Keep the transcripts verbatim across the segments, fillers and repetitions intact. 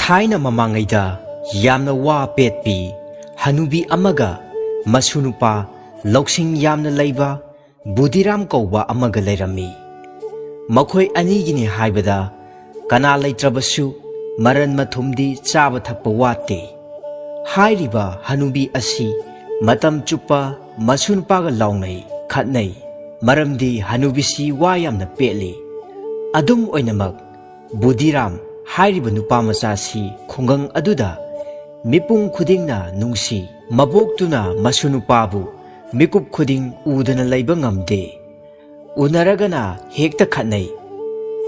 ꯊꯥꯏꯅ ꯃꯃꯥꯡꯉꯩꯗ ꯌꯥꯝꯅ ꯋꯥ ꯄꯦꯠꯄꯤ ꯍꯅꯨꯕꯤ ꯑꯃꯒ ꯃꯁꯨ ꯅꯨꯄꯥ ꯂꯧꯁꯤꯡ ꯌꯥꯝꯅ ꯂꯩꯕ ꯕꯨꯙꯤꯔꯥꯝ ꯀꯧꯕ ꯑꯃꯒ ꯂꯩꯔꯝꯃꯤ꯫ ꯃꯈꯣꯏ ꯑꯅꯤꯒꯤꯅꯤ ꯍꯥꯏꯕꯗ ꯀꯅꯥ ꯂꯩꯇ꯭ꯔꯕꯁꯨ ꯃꯔꯟ ꯃꯊꯨꯝꯗꯤ ꯆꯥꯕ ꯊꯛꯄ ꯋꯥꯠꯇꯦ꯫ ꯍꯥꯏꯔꯤꯕ ꯍꯅꯨꯕꯤ ꯑꯁꯤ ꯃꯇꯝ ꯆꯨꯞꯄ ꯃꯁꯨ ꯅꯨꯄꯥꯒ ꯂꯥꯎꯅꯩ, ꯈꯠꯅꯩ꯫ ꯃꯔꯝꯗꯤ ꯍꯅꯨꯕꯤꯁꯤ ꯋꯥ ꯌꯥꯝꯅ ꯄꯦꯠꯂꯤ꯫ ꯑꯗꯨꯝ ꯑꯣꯏꯅꯃꯛ, ꯕꯨꯙꯤꯔꯥꯝ ꯍꯥꯏꯔꯤꯕ ꯅꯨꯄꯥ ꯃꯆꯥꯁꯤ ꯈꯨꯡꯒꯪ ꯑꯗꯨꯗ ꯃꯤꯄꯨꯝ ꯈꯨꯗꯤꯡꯅ ꯅꯨꯡꯁꯤ꯫ ꯃꯕꯣꯛꯇꯨꯅ ꯃꯁꯨ ꯅꯨꯄꯥꯕꯨ ꯃꯤꯀꯨꯞ ꯈꯨꯗꯤꯡ ꯎꯗꯅ ꯂꯩꯕ ꯉꯝꯗꯦ꯫ ꯎꯅꯔꯒꯅ ꯍꯦꯛꯇ ꯈꯠꯅꯩ꯫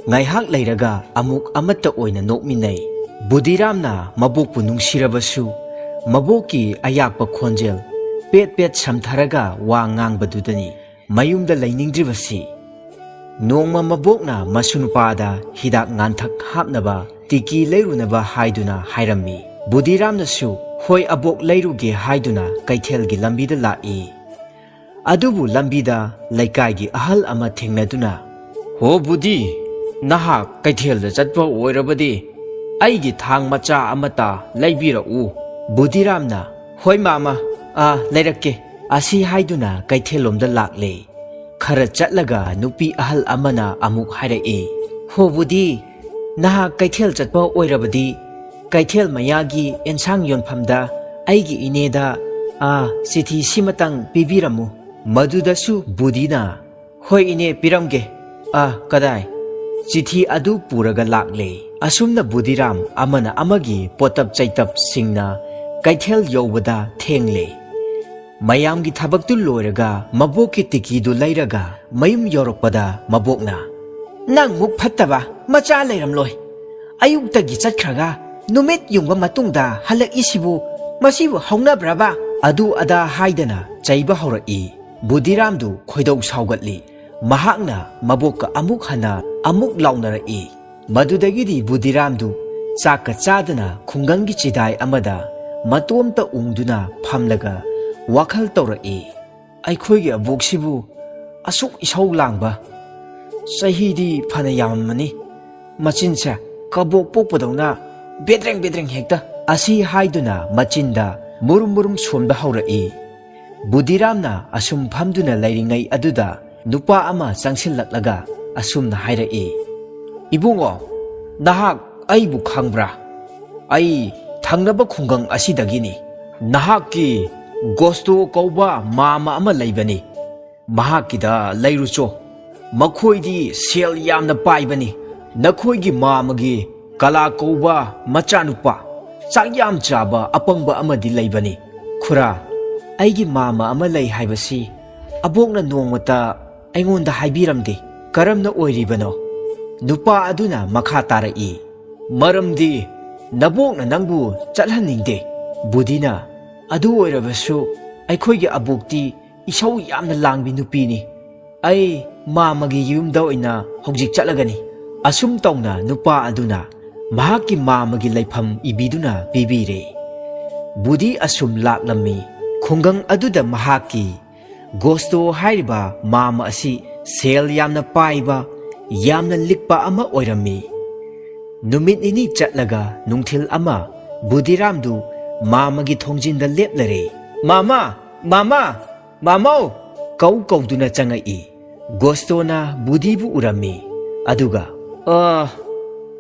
ꯉꯥꯏꯍꯥꯛ ꯂꯩꯔꯒ ꯑꯃꯨꯛ ꯑꯃꯠꯇ ꯑꯣꯏꯅ ꯅꯣꯛꯃꯤꯟꯅꯩ꯫ ꯕꯨꯙꯤꯔꯥꯝꯅ ꯃꯕꯣꯛꯄꯨ ꯅꯨꯡꯁꯤꯔꯕꯁꯨ, ꯃꯕꯣꯛꯀꯤ ꯑꯌꯥꯛꯄ ꯈꯣꯟꯖꯦꯜ ꯄꯦꯠ ꯄꯦꯠ ꯁꯝꯊꯔꯒ ꯋꯥ ꯉꯥꯡꯕꯗꯨꯗꯅꯤ ꯃꯌꯨꯝꯗ ꯂꯩꯅꯤꯡꯗ꯭ꯔꯤꯕꯁꯤ꯫ ꯅꯣꯡꯃ ꯃꯕꯣꯛꯅ ꯃꯁꯨ ꯅꯨꯄꯥꯗ ꯍꯤꯗꯥꯛ ꯉꯥꯟꯊꯛ ꯍꯥꯞꯅꯕ ꯇꯤꯀꯤ ꯂꯩꯔꯨꯅꯕ ꯍꯥꯏꯗꯨꯅ ꯍꯥꯏꯔꯝꯃꯤ꯫ ꯕꯨꯙꯤꯔꯥꯝꯅꯁꯨ "ꯍꯣꯏ ꯑꯕꯣꯛ, ꯂꯩꯔꯨꯒꯦ" ꯍꯥꯏꯗꯨꯅ ꯀꯩꯊꯦꯜꯒꯤ ꯂꯝꯕꯤꯗ ꯂꯥꯛꯏ꯫ ꯑꯗꯨꯕꯨ ꯂꯝꯕꯤꯗ ꯂꯩꯀꯥꯏꯒꯤ ꯑꯍꯜ ꯑꯃ ꯊꯦꯡꯅꯗꯨꯅ, "ꯍꯣ ꯕꯨꯙꯤ, ꯅꯍꯥꯛ ꯀꯩꯊꯦꯜꯗ ꯆꯠꯄ ꯑꯣꯏꯔꯕꯗꯤ ꯑꯩꯒꯤ ꯊꯥꯡ ꯃꯆꯥ ꯑꯃꯇ ꯂꯩꯕꯤꯔꯛꯎ꯫" ꯕꯨꯙꯤꯔꯥꯝꯅ, "ꯍꯣꯏ ꯃꯥꯃ, ꯑꯥ, ꯂꯩꯔꯛꯀꯦ" ꯑꯁꯤ ꯍꯥꯏꯗꯨꯅ ꯀꯩꯊꯦꯜꯂꯣꯝꯗ ꯂꯥꯛꯂꯦ꯫ ꯈꯔ ꯆꯠꯂꯒ ꯅꯨꯄꯤ ꯑꯍꯜ ꯑꯃꯅ ꯑꯃꯨꯛ ꯍꯥꯏꯔꯛꯏ, "ꯍꯣ ꯕꯨꯙꯤ, ꯅꯍꯥꯛ ꯀꯩꯊꯦꯜ ꯆꯠꯄ ꯑꯣꯏꯔꯕꯗꯤ ꯀꯩꯊꯦꯜ ꯃꯌꯥꯒꯤ ꯑꯦꯟꯁꯥꯡ ꯌꯣꯟꯐꯝꯗ ꯑꯩꯒꯤ ꯏꯅꯦꯗ, ꯑꯥ, ꯆꯤꯊꯤ ꯁꯤꯃꯇꯪ ꯄꯤꯕꯤꯔꯝꯃꯨ꯫" ꯃꯗꯨꯗꯁꯨ ꯕꯨꯙꯤꯅ, "ꯍꯣꯏ ꯏꯅꯦ, ꯄꯤꯔꯝꯒꯦ꯫ ꯑꯥ, ꯀꯗꯥꯏ?" ꯆꯤꯊꯤ ꯑꯗꯨ ꯄꯨꯔꯒ ꯂꯥꯛꯂꯦ꯫ ꯑꯁꯨꯝꯅ ꯕꯨꯙꯤꯔꯥꯝ ꯑꯃꯅ ꯑꯃꯒꯤ ꯄꯣꯠꯇꯞ ꯆꯩꯇꯞꯁꯤꯡꯅ ꯀꯩꯊꯦꯜ ꯌꯧꯕꯗ ꯊꯦꯡꯂꯦ꯫ ꯃꯌꯥꯝꯒꯤ ꯊꯕꯛꯇꯨ ꯂꯣꯏꯔꯒ ꯃꯕꯣꯛꯀꯤ ꯇꯤꯀꯤꯗꯨ ꯂꯩꯔꯒ ꯃꯌꯨꯝ ꯌꯧꯔꯛꯄꯗ ꯃꯕꯣꯛꯅ, "ꯅꯪ ꯃꯨꯛ ꯐꯠꯇꯕ ꯃꯆꯥ ꯂꯩꯔꯝꯂꯣꯏ꯫ ꯑꯌꯨꯛꯇꯒꯤ ꯆꯠꯈ꯭ꯔꯒ ꯅꯨꯃꯤꯠ ꯌꯨꯡꯕ ꯃꯇꯨꯡꯗ ꯍꯜꯂꯛꯏꯁꯤꯕꯨ ꯃꯁꯤꯕꯨ ꯍꯧꯅꯕ꯭ꯔꯕ?" ꯑꯗꯨ ꯑꯗꯥ ꯍꯥꯏꯗꯅ ꯆꯩꯕ ꯍꯧꯔꯛꯏ꯫ ꯕꯨꯙꯤꯔꯥꯝꯗꯨ ꯈꯣꯏꯗꯧ ꯁꯥꯎꯒꯠꯂꯤ꯫ ꯃꯍꯥꯛꯅ ꯃꯕꯣꯛꯀ ꯑꯃꯨꯛ ꯍꯟꯅ ꯑꯃꯨꯛ ꯂꯥꯎꯅꯔꯛꯏ꯫ ꯃꯗꯨꯗꯒꯤꯗꯤ ꯕꯨꯙꯤꯔꯥꯝꯗꯨ ꯆꯥꯛꯀ ꯆꯥꯗꯅ ꯈꯨꯡꯒꯪꯒꯤ ꯆꯤꯗꯥꯏ ꯑꯃꯗ ꯃꯇꯣꯝꯇ ꯎꯪꯗꯨꯅ ꯐꯝꯂꯒ ꯋꯥꯈꯜ ꯇꯧꯔꯛꯏ꯫ "ꯑꯩꯈꯣꯏꯒꯤ ꯑꯕꯣꯛꯁꯤꯕꯨ ꯑꯁꯨꯛ ꯏꯁꯧ ꯂꯥꯡꯕ? ꯆꯍꯤꯗꯤ ꯐꯅ ꯌꯥꯝꯃꯝꯃꯅꯤ꯫ ꯃꯆꯤꯟꯁꯦ ꯀꯕꯣꯛ ꯄꯣꯛꯄꯗꯧꯅ ꯕꯦꯗ꯭ꯔꯦꯡ ꯕꯦꯗ꯭ꯔꯦꯡ ꯍꯦꯛꯇ꯫ ꯑꯁꯤ ꯍꯥꯏꯗꯨꯅ ꯃꯆꯤꯟꯗ ꯃꯨꯔꯨꯝ ꯃꯨꯔꯨꯝ ꯁꯣꯝꯕ ꯍꯧꯔꯛꯏ꯫ ꯕꯨꯙꯤꯔꯥꯝꯅ ꯑꯁꯨꯝ ꯐꯝꯗꯨꯅ ꯂꯩꯔꯤꯉꯩ ꯑꯗꯨꯗ ꯅꯨꯄꯥ ꯑꯃ ꯆꯪꯁꯤꯜꯂꯛꯂꯒ ꯑꯁꯨꯝꯅ ꯍꯥꯏꯔꯛꯏ, "ꯏꯕꯨꯡꯉꯣ, ꯅꯍꯥꯛ ꯑꯩꯕꯨ ꯈꯪꯕ꯭ꯔꯥ? ꯑꯩ ꯊꯪꯅꯕ ꯈꯨꯡꯒꯪ ꯑꯁꯤꯗꯒꯤꯅꯤ꯫ ꯅꯍꯥꯛꯀꯤ ꯒꯣꯁꯇꯣ ꯀꯧꯕ ꯃꯥꯃ ꯑꯃ ꯂꯩꯕꯅꯤ꯫ ꯃꯍꯥꯛꯀꯤꯗ ꯂꯩꯔꯨꯆꯣ꯫ ꯃꯈꯣꯏꯗꯤ ꯁꯦꯜ ꯌꯥꯝꯅ ꯄꯥꯏꯕꯅꯤ꯫ ꯅꯈꯣꯏꯒꯤ ꯃꯥꯃꯒꯤ ꯀꯂꯥ ꯀꯧꯕ ꯃꯆꯥꯅꯨꯄꯥ ꯆꯥꯛ ꯌꯥꯝ ꯆꯥꯕ ꯑꯄꯪꯕ ꯑꯃꯗꯤ ꯂꯩꯕꯅꯤ꯫ ꯈꯨꯔꯥ, ꯑꯩꯒꯤ ꯃꯥꯃ ꯑꯃ ꯂꯩ ꯍꯥꯏꯕꯁꯤ ꯑꯕꯣꯛꯅ ꯅꯣꯡꯃꯇ ꯑꯩꯉꯣꯟꯗ ꯍꯥꯏꯕꯤꯔꯝꯗꯦ꯫ ꯀꯔꯝꯅ ꯑꯣꯏꯔꯤꯕꯅꯣ?" ꯅꯨꯄꯥ ꯑꯗꯨꯅ ꯃꯈꯥ ꯇꯥꯔꯛꯏ, "ꯃꯔꯝꯗꯤ ꯅꯕꯣꯛꯅ ꯅꯪꯕꯨ ꯆꯠꯍꯟꯅꯤꯡꯗꯦ꯫ ꯕꯨꯙꯤꯅ, ꯑꯗꯨ ꯑꯣꯏꯔꯕꯁꯨ ꯑꯩꯈꯣꯏꯒꯤ ꯑꯕꯣꯛꯇꯤ ꯏꯁꯧ ꯌꯥꯝꯅ ꯂꯥꯡꯕꯤ ꯅꯨꯄꯤꯅꯤ꯫ ꯑꯩ ꯃꯥꯃꯒꯤ ꯌꯨꯝꯗ ꯑꯣꯏꯅ ꯍꯧꯖꯤꯛ ꯆꯠꯂꯒꯅꯤ꯫" ꯑꯁꯨꯝ ꯇꯧꯅ ꯅꯨꯄꯥ ꯑꯗꯨꯅ ꯃꯍꯥꯛꯀꯤ ꯃꯥꯃꯒꯤ ꯂꯩꯐꯝ ꯏꯕꯤꯗꯨꯅ ꯄꯤꯕꯤꯔꯦ꯫ ꯕꯨꯙꯤ ꯑꯁꯨꯝ ꯂꯥꯛꯂꯝꯃꯤ꯫ ꯈꯨꯡꯒꯪ ꯑꯗꯨꯗ ꯃꯍꯥꯛꯀꯤ ꯒꯣꯁꯇꯣ ꯍꯥꯏꯔꯤꯕ ꯃꯥꯃ ꯑꯁꯤ ꯁꯦꯜ ꯌꯥꯝꯅ ꯄꯥꯏꯕ, ꯌꯥꯝꯅ ꯂꯤꯛꯄ ꯑꯃ ꯑꯣꯏꯔꯝꯃꯤ꯫ ꯅꯨꯃꯤꯠ ꯅꯤꯅꯤ ꯆꯠꯂꯒ ꯅꯨꯡꯊꯤꯜ ꯑꯃ ꯕꯨꯙꯤꯔꯥꯝꯗꯨ ꯃꯥꯃꯒꯤ ꯊꯣꯡꯖꯤꯟꯗ ꯂꯦꯞꯂꯔꯦ꯫ "ꯃꯥꯃꯥ! ꯃꯥꯃꯥ! ꯃꯥꯃꯧ!" ꯀꯧ ꯀꯧꯗꯨꯅ ꯆꯪꯉꯛꯏ꯫ ꯒꯣꯁꯇꯣꯅ ꯕꯨꯙꯤꯕꯨ ꯎꯔꯝꯃꯤ꯫ ꯑꯗꯨꯒ, "ꯑ,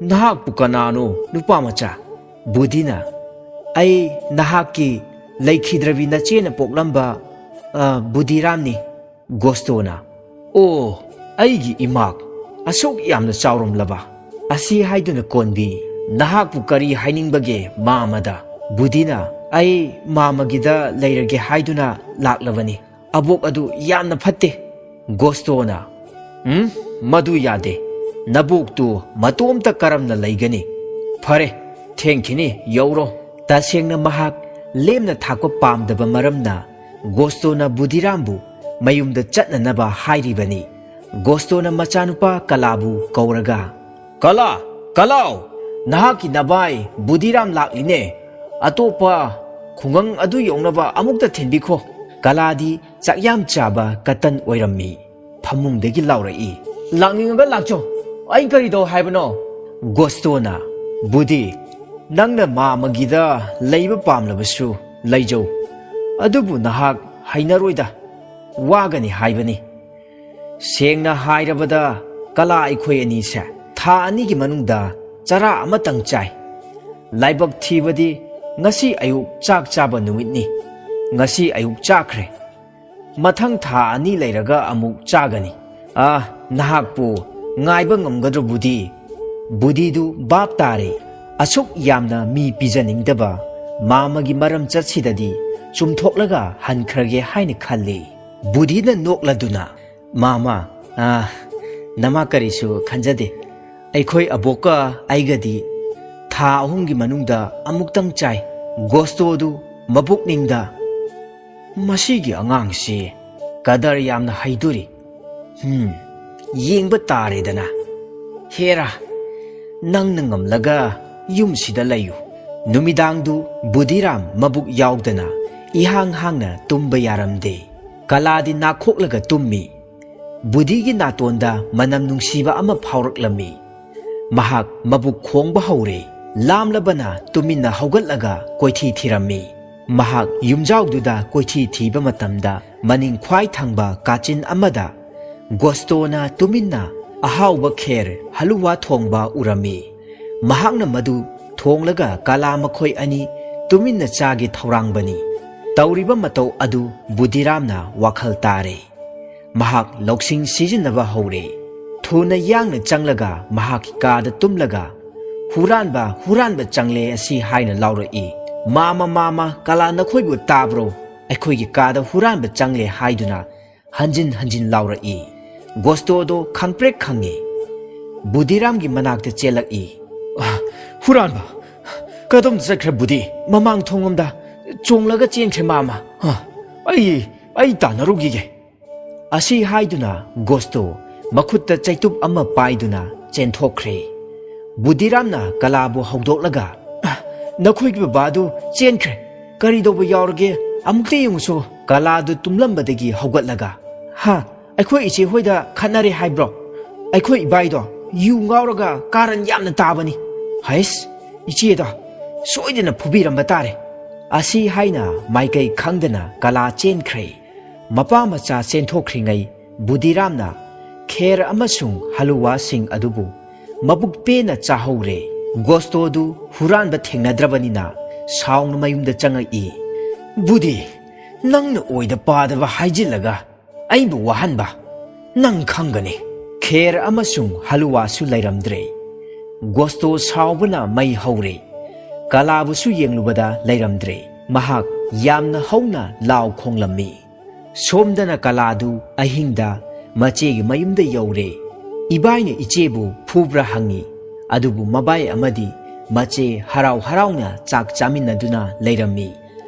ꯅꯍꯥꯛꯄꯨ ꯀꯅꯥꯅꯣ, ꯅꯨꯄꯥ ꯃꯆꯥ?" ꯕꯨꯙꯤꯅ, "ꯑꯩ ꯅꯍꯥꯛꯀꯤ ꯂꯩꯈꯤꯗ꯭ꯔꯕꯤ ꯅꯆꯦꯅ ꯄꯣꯛꯂꯝꯕ, ꯑ, ꯕꯨꯙꯤꯔꯥꯝꯅꯤ꯫" ꯒꯣꯁꯇꯣꯅ, "ꯑꯣ, ꯑꯩꯒꯤ ꯏꯃꯥ, ꯑꯁꯨꯛ ꯌꯥꯝꯅ ꯆꯥꯎꯔꯝꯂꯕ?" ꯑꯁꯤ ꯍꯥꯏꯗꯨꯅ ꯀꯣꯟꯕꯤ, "ꯅꯍꯥꯛꯄꯨ ꯀꯔꯤ ꯍꯥꯏꯅꯤꯡꯕꯒꯦ ꯃꯥꯃꯗ?" ꯕꯨꯙꯤꯅ, "ꯑꯩ ꯃꯥꯃꯒꯤꯗ ꯂꯩꯔꯒꯦ ꯍꯥꯏꯗꯨꯅ ꯂꯥꯛꯂꯕꯅꯤ꯫ ꯑꯕꯣꯛ ꯑꯗꯨ ꯌꯥꯝꯅ ꯐꯠꯇꯦ꯫" ꯒꯣꯁꯇꯣꯅ, "ꯎꯝ, ꯃꯗꯨ ꯌꯥꯗꯦ꯫ ꯅꯕꯣꯛꯇꯨ ꯃꯇꯣꯝꯇ ꯀꯔꯝꯅ ꯂꯩꯒꯅꯤ? ꯐꯔꯦ, ꯊꯦꯡꯈꯤꯅꯤ, ꯌꯧꯔꯣ꯫" ꯇꯁꯦꯡꯅ ꯃꯍꯥꯛ ꯂꯦꯝꯅ ꯊꯥꯛꯄ ꯄꯥꯝꯗꯕ ꯃꯔꯝꯅ ꯒꯣꯁꯇꯣꯅ ꯕꯨꯙꯤꯔꯥꯝꯕꯨ ꯃꯌꯨꯝꯗ ꯆꯠꯅꯅꯕ ꯍꯥꯏꯔꯤꯕꯅꯤ꯫ ꯒꯣꯁꯇꯣꯅ ꯃꯆꯥꯅꯨꯄꯥ ꯀꯂꯥꯕꯨ ꯀꯧꯔꯒ, "ꯀꯂꯥ, ꯀꯂꯥꯎ, ꯅꯍꯥꯛꯀꯤ ꯅꯕꯥꯏ ꯕꯨꯙꯤꯔꯥꯝ ꯂꯥꯛꯂꯤꯅꯦ꯫ ꯑꯇꯣꯞꯄ ꯈꯨꯡꯒꯪ ꯑꯗꯨ ꯌꯧꯅꯕ ꯑꯃꯨꯛꯇ ꯊꯤꯟꯕꯤꯈꯣ꯫" ꯀꯂꯥꯗꯤ ꯆꯥꯛ ꯌꯥꯝ ꯆꯥꯕ ꯀꯇꯟ ꯑꯣꯏꯔꯝꯃꯤ꯫ ꯐꯃꯨꯡꯗꯒꯤ ꯂꯥꯎꯔꯛꯏ, "ꯂꯥꯛꯅꯤꯡꯉꯒ ꯂꯥꯛꯆꯧ, ꯑꯩ ꯀꯔꯤ ꯇꯧ ꯍꯥꯏꯕꯅꯣ?" ꯒꯣꯁꯇꯣꯅ, "ꯕꯨꯙꯤ, ꯅꯪꯅ ꯃꯥꯃꯒꯤꯗ ꯂꯩꯕ ꯄꯥꯝꯂꯕꯁꯨ ꯂꯩꯖꯧ, ꯑꯗꯨꯕꯨ ꯅꯍꯥꯛ ꯍꯩꯅꯔꯣꯏꯗ, ꯋꯥꯒꯅꯤ ꯍꯥꯏꯕꯅꯤ꯫ ꯁꯦꯡꯅ ꯍꯥꯏꯔꯕꯗ, ꯀꯂꯥ ꯑꯩꯈꯣꯏ ꯑꯅꯤꯁꯦ ꯊꯥ ꯑꯅꯤꯒꯤ ꯃꯅꯨꯡꯗ ꯆꯔꯥ ꯑꯃꯇꯪ ꯆꯥꯏ꯫ ꯂꯥꯏꯕꯛ ꯊꯤꯕꯗꯤ ꯉꯁꯤ ꯑꯌꯨꯛ ꯆꯥꯛ ꯆꯥꯕ ꯅꯨꯃꯤꯠꯅꯤ꯫ ꯉꯁꯤ ꯑꯌꯨꯛ ꯆꯥꯈ꯭ꯔꯦ꯫ ꯃꯊꯪ ꯊꯥ ꯑꯅꯤ ꯂꯩꯔꯒ ꯑꯃꯨꯛ ꯆꯥꯒꯅꯤ꯫ ꯑꯥ, ꯅꯍꯥꯛꯄꯨ ꯉꯥꯏꯕ ꯉꯝꯒꯗ꯭ꯔꯣ, ꯕꯨꯙꯤ? ꯕꯨꯙꯤꯗꯨ ꯚꯥꯞ ꯇꯥꯔꯦ꯫ ꯑꯁꯨꯛ ꯌꯥꯝꯅ ꯃꯤ ꯄꯤꯖꯅꯤꯡꯗꯕ ꯃꯥꯃꯒꯤ ꯃꯔꯝ ꯆꯠꯁꯤꯗꯗꯤ ꯆꯨꯝꯊꯣꯛꯂꯒ ꯍꯟꯈ꯭ꯔꯒꯦ ꯍꯥꯏꯅ ꯈꯜꯂꯤ꯫ ꯕꯨꯙꯤꯅ ꯅꯣꯛꯂꯗꯨꯅ, "ꯃꯥꯃ, ꯑꯥ, ꯅꯃꯥ ꯀꯔꯤꯁꯨ ꯈꯟꯖꯗꯦ꯫ ꯑꯩꯈꯣꯏ ꯑꯕꯣꯛꯀ ꯑꯩꯒꯗꯤ ꯊꯥ ꯑꯍꯨꯝꯒꯤ ꯃꯅꯨꯡꯗ ꯑꯃꯨꯛꯇꯪ ꯆꯥꯏ꯫" ꯒꯣꯁꯇꯣꯗꯨ ꯃꯕꯨꯛꯅꯤꯡꯗ, "ꯃꯁꯤꯒꯤ ꯑꯉꯥꯡꯁꯤ ꯀꯗꯔ ꯌꯥꯝꯅ ꯍꯩꯗꯣꯔꯤ꯫ ꯍꯝ, ꯌꯦꯡꯕ ꯇꯥꯔꯦꯗꯅ꯫ ꯍꯦꯔꯥ, ꯅꯪꯅ ꯉꯝꯂꯒ ꯌꯨꯝꯁꯤꯗ ꯂꯩꯌꯨ꯫" ꯅꯨꯃꯤꯗꯥꯡꯗꯨ ꯕꯨꯙꯤꯔꯥꯝ ꯃꯕꯨꯛ ꯌꯥꯎꯗꯅ ꯏꯍꯥꯡ ꯍꯥꯡꯅ ꯇꯨꯝꯕ ꯌꯥꯔꯝꯗꯦ꯫ ꯀꯂꯥꯗꯤ ꯅꯥꯈꯣꯛꯂꯒ ꯇꯨꯝꯃꯤ꯫ ꯕꯨꯙꯤꯒꯤ ꯅꯥꯇꯣꯟꯗ ꯃꯅꯝ ꯅꯨꯡꯁꯤꯕ ꯑꯃ ꯐꯥꯎꯔꯛꯂꯝꯃꯤ꯫ ꯃꯍꯥꯛ ꯃꯕꯨꯛ ꯈꯣꯡꯕ ꯍꯧꯔꯦ꯫ ꯂꯥꯝꯂꯕꯅ ꯇꯨꯃꯤꯟꯅ ꯍꯧꯒꯠꯂꯒ ꯀꯣꯏꯊꯤ ꯊꯤꯔꯝꯃꯤ꯫ ꯃꯍꯥꯛ ꯌꯨꯝꯖꯥꯎꯗꯨꯗ ꯀꯣꯏꯊꯤ ꯊꯤꯕ ꯃꯇꯝꯗ, ꯃꯅꯤꯡ ꯈ꯭ꯋꯥꯏ ꯊꯪꯕ ꯀꯥꯆꯤꯟ ꯑꯃꯗ ꯒꯣꯁꯇꯣꯅ ꯇꯨꯃꯤꯟꯅ ꯑꯍꯥꯎꯕ ꯈꯦꯔ ꯍꯂꯨꯋꯥ ꯊꯣꯡꯕ ꯎꯔꯝꯃꯤ꯫ ꯃꯍꯥꯛꯅ ꯃꯗꯨ ꯊꯣꯡꯂꯒ ꯀꯂꯥ ꯃꯈꯣꯏ ꯑꯅꯤ ꯇꯨꯃꯤꯟꯅ ꯆꯥꯒꯦ ꯊꯧꯔꯥꯡꯕꯅꯤ꯫ ꯇꯧꯔꯤꯕ ꯃꯇꯧ ꯑꯗꯨ ꯕꯨꯙꯤꯔꯥꯝꯅ ꯋꯥꯈꯜ ꯇꯥꯔꯦ꯫ ꯃꯍꯥꯛ ꯂꯧꯁꯤꯡ ꯁꯤꯖꯤꯟꯅꯕ ꯍꯧꯔꯦ꯫ ꯊꯨꯅ ꯌꯥꯡꯅ ꯆꯪꯂꯒ ꯃꯍꯥꯛꯀꯤ ꯀꯥꯗ ꯇꯨꯝꯂꯒ, "ꯍꯨꯔꯥꯟꯕ, ꯍꯨꯔꯥꯟꯕ ꯆꯪꯂꯦ ꯑꯁꯤ" ꯍꯥꯏꯅ ꯂꯥꯎꯔꯛꯏ꯫ "ꯃꯥꯃ, ꯃꯥꯃ, ꯀꯂꯥ ꯅꯈꯣꯏꯕꯨ ꯇꯥꯕ꯭ꯔꯣ? ꯑꯩꯈꯣꯏꯒꯤ ꯀꯥꯗ ꯍꯨꯔꯥꯟꯕ ꯆꯪꯂꯦ" ꯍꯥꯏꯗꯨꯅ ꯍꯟꯖꯤꯟ ꯍꯟꯖꯤꯟ ꯂꯥꯎꯔꯛꯏ꯫ ꯒꯣꯁꯇꯣꯗꯣ ꯈꯪꯄ꯭ꯔꯦꯛ ꯈꯪꯉꯤ꯫ ꯕꯨꯙꯤꯔꯥꯝꯒꯤ ꯃꯅꯥꯛꯇ ꯆꯦꯜꯂꯛꯏ꯫ "ꯑ, ꯍꯨꯔꯥꯟꯕ! ꯀꯗꯣꯝꯗ ꯆꯠꯈ꯭ꯔꯦ ꯕꯨꯙꯤ? ꯃꯃꯥꯡ ꯊꯣꯡꯂꯣꯝꯗ ꯆꯣꯡꯂꯒ ꯆꯦꯟꯈ꯭ꯔꯦ ꯃꯥꯃ꯫ ꯑ, ꯑꯩ, ꯑꯩ ꯇꯥꯟꯅꯔꯨꯈꯤꯒꯦ" ꯑꯁꯤ ꯍꯥꯏꯗꯨꯅ ꯒꯣꯁꯇꯣ ꯃꯈꯨꯠꯇ ꯆꯩꯇꯨꯞ ꯑꯃ ꯄꯥꯏꯗꯨꯅ ꯆꯦꯟꯊꯣꯛꯈ꯭ꯔꯦ꯫ ꯕꯨꯙꯤꯔꯥꯝꯅ ꯀꯂꯥꯕꯨ ꯍꯧꯗꯣꯛꯂꯒ, "ꯑ, ꯅꯈꯣꯏꯒꯤ ꯕꯕꯥꯗꯨ ꯆꯦꯟꯈ꯭ꯔꯦ꯫ ꯀꯔꯤ ꯇꯧꯕ ꯌꯥꯎꯔꯒꯦ? ꯑꯃꯨꯛꯇ ꯌꯦꯡꯉꯨꯁꯨ꯫" ꯀꯂꯥꯗꯨ ꯇꯨꯝꯂꯝꯕꯗꯒꯤ ꯍꯧꯒꯠꯂꯒ, "ꯍꯥ? ꯑꯩꯈꯣꯏ ꯏꯆꯦ ꯍꯣꯏꯗ ꯈꯠꯅꯔꯦ ꯍꯥꯏꯕ꯭ꯔꯣ? ꯑꯩꯈꯣꯏ ꯏꯕꯥꯏꯗꯣ ꯌꯨ ꯉꯥꯎꯔꯒ ꯀꯥꯔꯟ ꯌꯥꯝꯅ ꯇꯥꯕꯅꯤ꯫" "ꯍꯩꯁ, "ꯏꯆꯦꯗ ꯁꯣꯏꯗꯅ ꯐꯨꯕꯤꯔꯝꯕ ꯇꯥꯔꯦ"꯫ ꯑꯁꯤ ꯍꯥꯏꯅ ꯃꯥꯏꯀꯩ ꯈꯪꯗꯅ ꯀꯂꯥ ꯆꯦꯟꯈ꯭ꯔꯦ꯫ ꯃꯄꯥ ꯃꯆꯥ ꯆꯦꯟꯊꯣꯛꯈ꯭ꯔꯤꯉꯩ ꯕꯨꯙꯤꯔꯥꯝꯅ ꯈꯦꯔ ꯑꯃꯁꯨꯡ ꯍꯂꯨꯋꯥꯁꯤꯡ ꯑꯗꯨꯕꯨ ꯃꯕꯨꯛ ꯄꯦꯟꯅ ꯆꯥꯍꯧꯔꯦ꯫ ꯒꯣꯁꯇꯣꯗꯨ ꯍꯨꯔꯥꯟꯕ ꯊꯦꯡꯅꯗ꯭ꯔꯕꯅꯤꯅ ꯁꯥꯎꯅ ꯃꯌꯨꯝꯗ ꯆꯪꯉꯛꯏ꯫ "ꯕꯨꯙꯤ, ꯅꯪꯅ ꯑꯣꯏꯗ ꯄꯥꯗꯕ ꯍꯥꯏꯖꯤꯜꯂꯒ ꯑꯩꯕꯨ ꯋꯥꯍꯟꯕ, ꯅꯪ ꯈꯪꯒꯅꯤ"꯫ ꯈꯦꯔ ꯑꯃꯁꯨꯡ ꯍꯂꯨꯋꯥꯁꯨ ꯂꯩꯔꯝꯗ꯭ꯔꯦ꯫ ꯒꯣꯁꯇꯣ ꯁꯥꯎꯕꯅ ꯃꯩ ꯍꯧꯔꯦ꯫ ꯀꯂꯥꯕꯨꯁꯨ ꯌꯦꯡꯂꯨꯕꯗ ꯂꯩꯔꯝꯗ꯭ꯔꯦ꯫ ꯃꯍꯥꯛ ꯌꯥꯝꯅ ꯍꯧꯅ ꯂꯥꯎ ꯈꯣꯡꯂꯝꯃꯤ꯫ ꯁꯣꯝꯗꯅ ꯀꯂꯥꯗꯨ ꯑꯍꯤꯡꯗ ꯃꯆꯦꯒꯤ ꯃꯌꯨꯝꯗ ꯌꯧꯔꯦ꯫ ꯏꯕꯥꯏꯅ ꯏꯆꯦꯕꯨ ꯐꯨꯕ꯭ꯔꯥ ꯍꯪꯉꯤ꯫ ꯑꯗꯨꯕꯨ ꯃꯕꯥꯏ ꯑꯃꯗꯤ ꯃꯆꯦ ꯍꯔꯥꯎ ꯍꯔꯥꯎꯅ ꯆꯥꯛ ꯆꯥꯃꯤꯟꯅꯗꯨꯅ ꯂꯩꯔꯝꯃꯤ꯫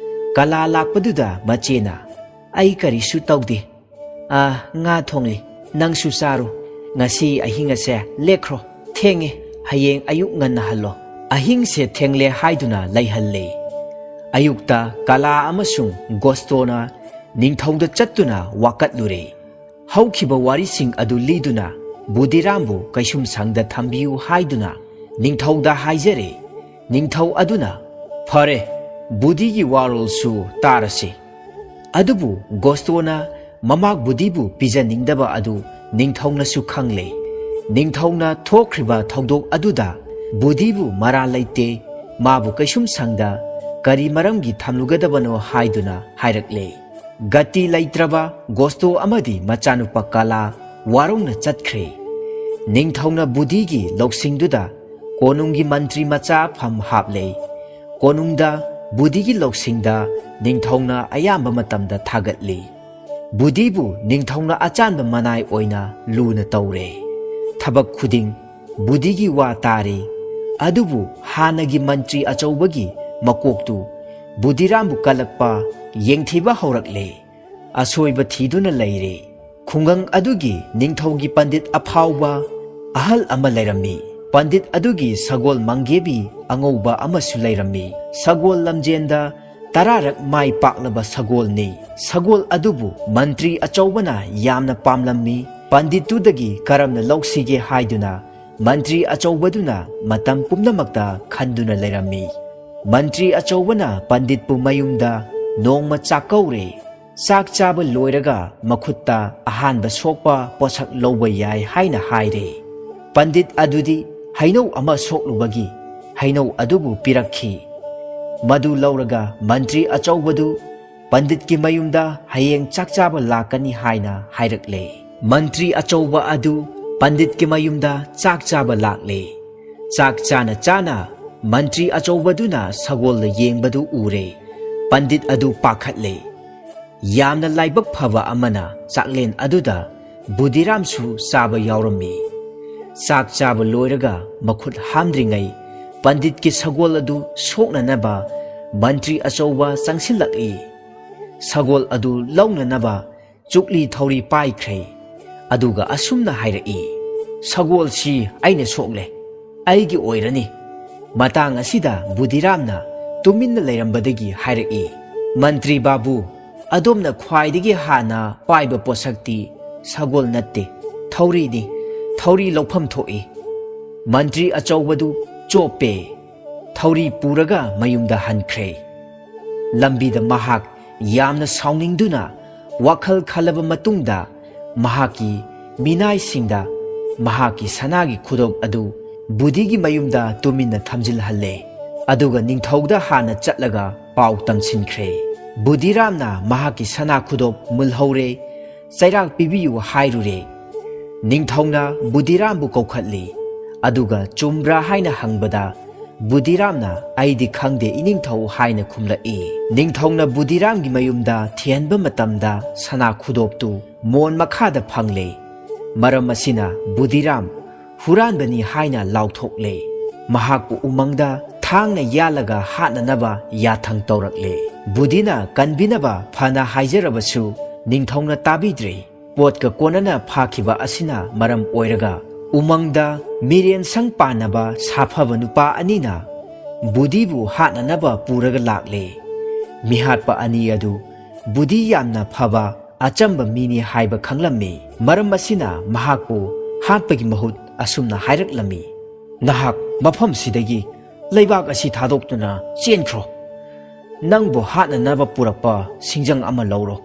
ꯀꯂꯥ ꯂꯥꯛꯄꯗꯨꯗ ꯃꯆꯦꯅ, "ꯑꯩ ꯀꯔꯤꯁꯨ ꯇꯧꯗꯦ꯫ ꯑꯥ, ꯉꯥ ꯊꯣꯡꯂꯤ꯫ ꯅꯪꯁꯨ ꯆꯥꯔꯣ꯫ ꯉꯁꯤ ꯑꯍꯤꯡ ꯑꯁꯦ ꯂꯦꯛꯈ꯭ꯔꯣ꯫ ꯊꯦꯡꯉꯦ꯫ ꯍꯌꯦꯡ ꯑꯌꯨꯛ ꯉꯟꯅ ꯍꯜꯂꯣ꯫ ꯑꯍꯤꯡꯁꯦ ꯊꯦꯡꯂꯦ" ꯍꯥꯏꯗꯨꯅ ꯂꯩꯍꯜꯂꯦ꯫ ꯑꯌꯨꯛꯇ ꯀꯂꯥ ꯑꯃꯁꯨꯡ ꯒꯣꯁꯇꯣꯅ ꯅꯤꯡꯊꯧꯗ ꯆꯠꯇꯨꯅ ꯋꯥꯀꯠꯂꯨꯔꯦ꯫ ꯍꯧꯈꯤꯕ ꯋꯥꯔꯤꯁꯤꯡ ꯑꯗꯨ ꯂꯤꯗꯨꯅ ꯕꯨꯙꯤꯔꯥꯝꯕꯨ ꯀꯩꯁꯨꯝꯁꯪꯗ ꯊꯝꯕꯤꯌꯨ ꯍꯥꯏꯗꯨꯅ ꯅꯤꯡꯊꯧꯗ ꯍꯥꯏꯖꯔꯦ꯫ ꯅꯤꯡꯊꯧ ꯑꯗꯨꯅ, "ꯐꯔꯦ, ꯕꯨꯙꯤꯒꯤ ꯋꯥꯔꯣꯜꯁꯨ ꯇꯥꯔꯁꯤ"꯫ ꯑꯗꯨꯕꯨ ꯒꯣꯁꯇꯣꯅ ꯃꯃꯥ ꯕꯨꯙꯤꯕꯨ ꯄꯤꯖꯅꯤꯡꯗꯕ ꯑꯗꯨ ꯅꯤꯡꯊꯧꯅꯁꯨ ꯈꯪꯂꯦ꯫ ꯅꯤꯡꯊꯧꯅ ꯊꯣꯛꯈ꯭ꯔꯤꯕ ꯊꯧꯗꯣꯛ ꯑꯗꯨꯗ ꯕꯨꯙꯤꯕꯨ ꯃꯔꯥꯜ ꯂꯩꯇꯦ, ꯃꯥꯕꯨ ꯀꯩꯁꯨꯝꯁꯪꯗ ꯀꯔꯤ ꯃꯔꯝꯒꯤ ꯊꯝꯂꯨꯒꯗꯕꯅꯣ ꯍꯥꯏꯗꯨꯅ ꯍꯥꯏꯔꯛꯂꯦ꯫ ꯒꯇꯤ ꯂꯩꯇ꯭ꯔꯕ ꯒꯣꯁꯇꯣ ꯑꯃꯗꯤ ꯃꯆꯥꯅꯨꯄꯥ ꯀꯂꯥ ꯋꯥꯔꯧꯅ ꯆꯠꯈ꯭ꯔꯦ꯫ ꯅꯤꯡꯊꯧꯅ ꯕꯨꯙꯤꯒꯤ ꯂꯧꯁꯤꯡꯗꯨꯗ ꯀꯣꯅꯨꯡꯒꯤ ꯃꯟꯇ꯭ꯔꯤ ꯃꯆꯥ ꯐꯝ ꯍꯥꯞꯂꯦ꯫ ꯀꯣꯅꯨꯡꯗ ꯕꯨꯙꯤꯒꯤ ꯂꯧꯁꯤꯡꯗ ꯅꯤꯡꯊꯧꯅ ꯑꯌꯥꯝꯕ ꯃꯇꯝꯗ ꯊꯥꯒꯠꯂꯤ꯫ ꯕꯨꯙꯤꯕꯨ ꯅꯤꯡꯊꯧꯅ ꯑꯆꯥꯟꯕ ꯃꯅꯥꯏ ꯑꯣꯏꯅ ꯂꯨꯅ ꯇꯧꯔꯦ꯫ ꯊꯕꯛ ꯈꯨꯗꯤꯡ ꯕꯨꯙꯤꯒꯤ ꯋꯥ ꯇꯥꯔꯤ꯫ ꯑꯗꯨꯕꯨ ꯍꯥꯟꯅꯒꯤ ꯃꯟꯇ꯭ꯔꯤ ꯑꯆꯧꯕꯒꯤ ꯃꯀꯣꯛꯇꯨ ꯕꯨꯙꯤꯔꯥꯝꯕꯨ ꯀꯜꯂꯛꯄ ꯌꯦꯡꯊꯤꯕ ꯍꯧꯔꯛꯂꯦ꯫ ꯑꯁꯣꯏꯕ ꯊꯤꯗꯨꯅ ꯂꯩꯔꯦ꯫ ꯈꯨꯡꯒꯪ ꯑꯗꯨꯒꯤ ꯅꯤꯡꯊꯧꯒꯤ ꯄꯟꯗꯤꯠ ꯑꯐꯥꯎꯕ ꯑꯍꯜ ꯑꯃ ꯂꯩꯔꯝꯃꯤ꯫ ꯄꯟꯗꯤꯠ ꯑꯗꯨꯒꯤ ꯁꯒꯣꯜ ꯃꯪꯒꯦꯕꯤ ꯑꯉꯧꯕ ꯑꯃꯁꯨ ꯂꯩꯔꯝꯃꯤ꯫ ꯁꯒꯣꯜ ꯂꯝꯖꯦꯟꯗ ꯇꯔꯥꯔꯛ ꯃꯥꯏ ꯄꯥꯛꯂꯕ ꯁꯒꯣꯜꯅꯤ꯫ ꯁꯒꯣꯜ ꯑꯗꯨꯕꯨ ꯃꯟꯇ꯭ꯔꯤ ꯑꯆꯧꯕꯅ ꯌꯥꯝꯅ ꯄꯥꯝꯂꯝꯃꯤ꯫ ꯄꯟꯗꯤꯠꯇꯨꯗꯒꯤ ꯀꯔꯝꯅ ꯂꯧꯁꯤꯒꯦ ꯍꯥꯏꯗꯨꯅ ꯃꯟꯇ꯭ꯔꯤ ꯑꯆꯧꯕꯗꯨꯅ ꯃꯇꯝ ꯄꯨꯝꯅꯃꯛꯇ ꯈꯟꯗꯨꯅ ꯂꯩꯔꯝꯃꯤ꯫ ꯃꯟꯇ꯭ꯔꯤ ꯑꯆꯧꯕꯅ ꯄꯟꯗꯤꯠꯄꯨ ꯃꯌꯨꯝꯗ ꯅꯣꯡꯃ ꯆꯥꯛꯀꯧꯔꯦ꯫ ꯆꯥꯛ ꯆꯥꯕ ꯂꯣꯏꯔꯒ ꯃꯈꯨꯠꯇ ꯑꯍꯥꯟꯕ ꯁꯣꯛꯄ ꯄꯣꯠꯁꯛ ꯂꯧꯕ ꯌꯥꯏ ꯍꯥꯏꯅ ꯍꯥꯏꯔꯦ꯫ ꯄꯟꯗꯤꯠ ꯑꯗꯨꯗꯤ ꯍꯩꯅꯧ ꯑꯃ ꯁꯣꯛꯂꯨꯕꯒꯤ ꯍꯩꯅꯧ ꯑꯗꯨꯕꯨ ꯄꯤꯔꯛꯈꯤ꯫ ꯃꯗꯨ ꯂꯧꯔꯒ ꯃꯟꯇ꯭ꯔꯤ ꯑꯆꯧꯕꯗꯨ ꯄꯟꯗꯤꯠꯀꯤ ꯃꯌꯨꯝꯗ ꯍꯌꯦꯡ ꯆꯥꯛ ꯆꯥꯕ ꯂꯥꯛꯀꯅꯤ ꯍꯥꯏꯅ ꯍꯥꯏꯔꯛꯂꯦ꯫ ꯃꯟꯇ꯭ꯔꯤ ꯑꯆꯧꯕ ꯑꯗꯨ ꯄꯟꯗꯤꯠꯀꯤ ꯃꯌꯨꯝꯗ ꯆꯥꯛ ꯆꯥꯕ ꯂꯥꯛꯂꯦ꯫ ꯆꯥꯛ ꯆꯥꯅ ꯆꯥꯅ ꯃꯟꯇ꯭ꯔꯤ ꯑꯆꯧꯕꯗꯨꯅ ꯁꯒꯣꯜꯗ ꯌꯦꯡꯕꯗꯨ ꯎꯔꯦ꯫ ꯄꯟꯗꯤꯠ ꯑꯗꯨ ꯄꯥꯈꯠꯂꯦ꯫ ꯌꯥꯝꯅ ꯂꯥꯏꯕꯛ ꯐꯕ ꯑꯃꯅ ꯆꯥꯛꯂꯦꯟ ꯑꯗꯨꯗ ꯕꯨꯙꯤꯔꯥꯝꯁꯨ ꯆꯥꯕ ꯌꯥꯎꯔꯝꯃꯤ꯫ ꯆꯥꯛ ꯆꯥꯕ ꯂꯣꯏꯔꯒ ꯃꯈꯨꯠ ꯍꯥꯝꯗ꯭ꯔꯤꯉꯩ ꯄꯟꯗꯤꯠꯀꯤ ꯁꯒꯣꯜ ꯑꯗꯨ ꯁꯣꯛꯅꯅꯕ ꯃꯟꯇ꯭ꯔꯤ ꯑꯆꯧꯕ ꯆꯪꯁꯤꯜꯂꯛꯏ꯫ ꯁꯒꯣꯜ ꯑꯗꯨ ꯂꯧꯅꯅꯕ ꯆꯨꯛꯂꯤ ꯊꯧꯔꯤ ꯄꯥꯏꯈ꯭ꯔꯦ꯫ ꯑꯗꯨꯒ ꯑꯁꯨꯝꯅ ꯍꯥꯏꯔꯛꯏ, "ꯁꯒꯣꯜꯁꯤ ꯑꯩꯅ ꯁꯣꯛꯂꯦ, ꯑꯩꯒꯤ ꯑꯣꯏꯔꯅꯤ"꯫ ꯃꯇꯥꯡ ꯑꯁꯤꯗ ꯕꯨꯙꯤꯔꯥꯝꯅ ꯇꯨꯃꯤꯟꯅ ꯂꯩꯔꯝꯕꯗꯒꯤ ꯍꯥꯏꯔꯛꯏ, "ꯃꯟꯇ꯭ꯔꯤ ꯕꯥꯕꯨ, ꯑꯗꯣꯝꯅ ꯈ꯭ꯋꯥꯏꯗꯒꯤ ꯍꯥꯟꯅ ꯄꯥꯏꯕ ꯄꯣꯠꯁꯛꯇꯤ ꯁꯒꯣꯜ ꯅꯠꯇꯦ, ꯊꯧꯔꯤꯅꯤ꯫ ꯊꯧꯔꯤ ꯂꯧꯐꯝ ꯊꯣꯛꯏ"꯫ ꯃꯟꯇ꯭ꯔꯤ ꯑꯆꯧꯕꯗꯨ ꯆꯣꯞꯄꯦ꯫ ꯊꯧꯔꯤ ꯄꯨꯔꯒ ꯃꯌꯨꯝꯗ ꯍꯟꯈ꯭ꯔꯦ꯫ ꯂꯝꯕꯤꯗ ꯃꯍꯥꯛ ꯌꯥꯝꯅ ꯁꯥꯎꯅꯤꯡꯗꯨꯅ ꯋꯥꯈꯜ ꯈꯜꯂꯕ ꯃꯇꯨꯡꯗ ꯃꯍꯥꯛꯀꯤ ꯃꯤꯅꯥꯏꯁꯤꯡꯗ ꯃꯍꯥꯛꯀꯤ ꯁꯅꯥꯒꯤ ꯈꯨꯗꯣꯞ ꯑꯗꯨ ꯕꯨꯙꯤꯒꯤ ꯃꯌꯨꯝꯗ ꯇꯨꯃꯤꯟꯅ ꯊꯝꯖꯤꯜꯍꯜꯂꯦ꯫ ꯑꯗꯨꯒ ꯅꯤꯡꯊꯧꯗ ꯍꯥꯟꯅ ꯆꯠꯂꯒ ꯄꯥꯎ ꯇꯝꯁꯤꯟꯈ꯭ꯔꯦ꯫ ꯕꯨꯙꯤꯔꯥꯝꯅ ꯃꯍꯥꯛꯀꯤ ꯁꯅꯥ ꯈꯨꯗꯣꯞ ꯃꯨꯜꯍꯧꯔꯦ, ꯆꯩꯔꯥꯛ ꯄꯤꯕꯤꯌꯨ ꯍꯥꯏꯔꯨꯔꯦ꯫ ꯅꯤꯡꯊꯧꯅ ꯕꯨꯙꯤꯔꯥꯝꯕꯨ ꯀꯧꯈꯠꯂꯤ꯫ ꯑꯗꯨꯒ ꯆꯨꯝꯕ꯭ꯔꯥ ꯍꯥꯏꯅ ꯍꯪꯕꯗ ꯕꯨꯙꯤꯔꯥꯝꯅ, "ꯑꯩꯗꯤ ꯈꯪꯗꯦ ꯏꯅꯤꯡꯊꯧ" ꯍꯥꯏꯅ ꯈꯨꯝꯂꯛꯏ꯫ ꯅꯤꯡꯊꯧꯅ ꯕꯨꯙꯤꯔꯥꯝꯒꯤ ꯃꯌꯨꯝꯗ ꯊꯤꯍꯟꯕ ꯃꯇꯝꯗ ꯁꯅꯥ ꯈꯨꯗꯣꯞꯇꯨ ꯃꯣꯟ ꯃꯈꯥꯗ ꯐꯪꯂꯦ꯫ ꯃꯔꯝ ꯑꯁꯤꯅ ꯕꯨꯙꯤꯔꯥꯝ ꯍꯨꯔꯥꯟꯕꯅꯤ ꯍꯥꯏꯅ ꯂꯥꯎꯊꯣꯛꯂꯦ꯫ ꯃꯍꯥꯛꯄꯨ ꯎꯃꯪꯗ ꯊꯥꯡꯅ ꯌꯥꯜꯂꯒ ꯍꯥꯠꯅꯅꯕ ꯌꯥꯊꯪ ꯇꯧꯔꯛꯂꯦ꯫ ꯕꯨꯙꯤꯅ ꯀꯟꯕꯤꯅꯕ ꯐꯅ ꯍꯥꯏꯖꯔꯕꯁꯨ ꯅꯤꯡꯊꯧꯅ ꯇꯥꯕꯤꯗ꯭ꯔꯦ꯫ ꯄꯣꯠꯀ ꯀꯣꯟꯅꯅ ꯐꯥꯈꯤꯕ ꯑꯁꯤꯅ ꯃꯔꯝ ꯑꯣꯏꯔꯒ ꯎꯃꯪꯗ ꯃꯤꯔꯦꯟꯁꯪ ꯄꯥꯟꯅꯕ ꯁꯥꯐꯕ ꯅꯨꯄꯥ ꯑꯅꯤꯅ ꯕꯨꯙꯤꯕꯨ ꯍꯥꯠꯅꯅꯕ ꯄꯨꯔꯒ ꯂꯥꯛꯂꯦ꯫ ꯃꯤꯍꯥꯠꯄ ꯑꯅꯤ ꯑꯗꯨ ꯕꯨꯙꯤ ꯌꯥꯝꯅ ꯐꯕ ꯑꯆꯝꯕ ꯃꯤꯅꯤ ꯍꯥꯏꯕ ꯈꯪꯂꯝꯃꯤ꯫ ꯃꯔꯝ ꯑꯁꯤꯅ ꯃꯍꯥꯛꯄꯨ ꯍꯥꯠꯄꯒꯤ ꯃꯍꯨꯠ ꯑꯁꯨꯝꯅ ꯍꯥꯏꯔꯛꯂꯝꯃꯤ, "ꯅꯍꯥꯛ ꯃꯐꯝꯁꯤꯗꯒꯤ ꯂꯩꯕꯥꯛ ꯑꯁꯤ ꯊꯥꯗꯣꯛꯇꯨꯅ ꯆꯦꯟꯈ꯭ꯔꯣ꯫ ꯅꯪꯕꯨ ꯍꯥꯠꯅꯅꯕ ꯄꯨꯔꯛꯄ ꯁꯤꯡꯖꯪ ꯑꯃ ꯂꯧꯔꯣ꯫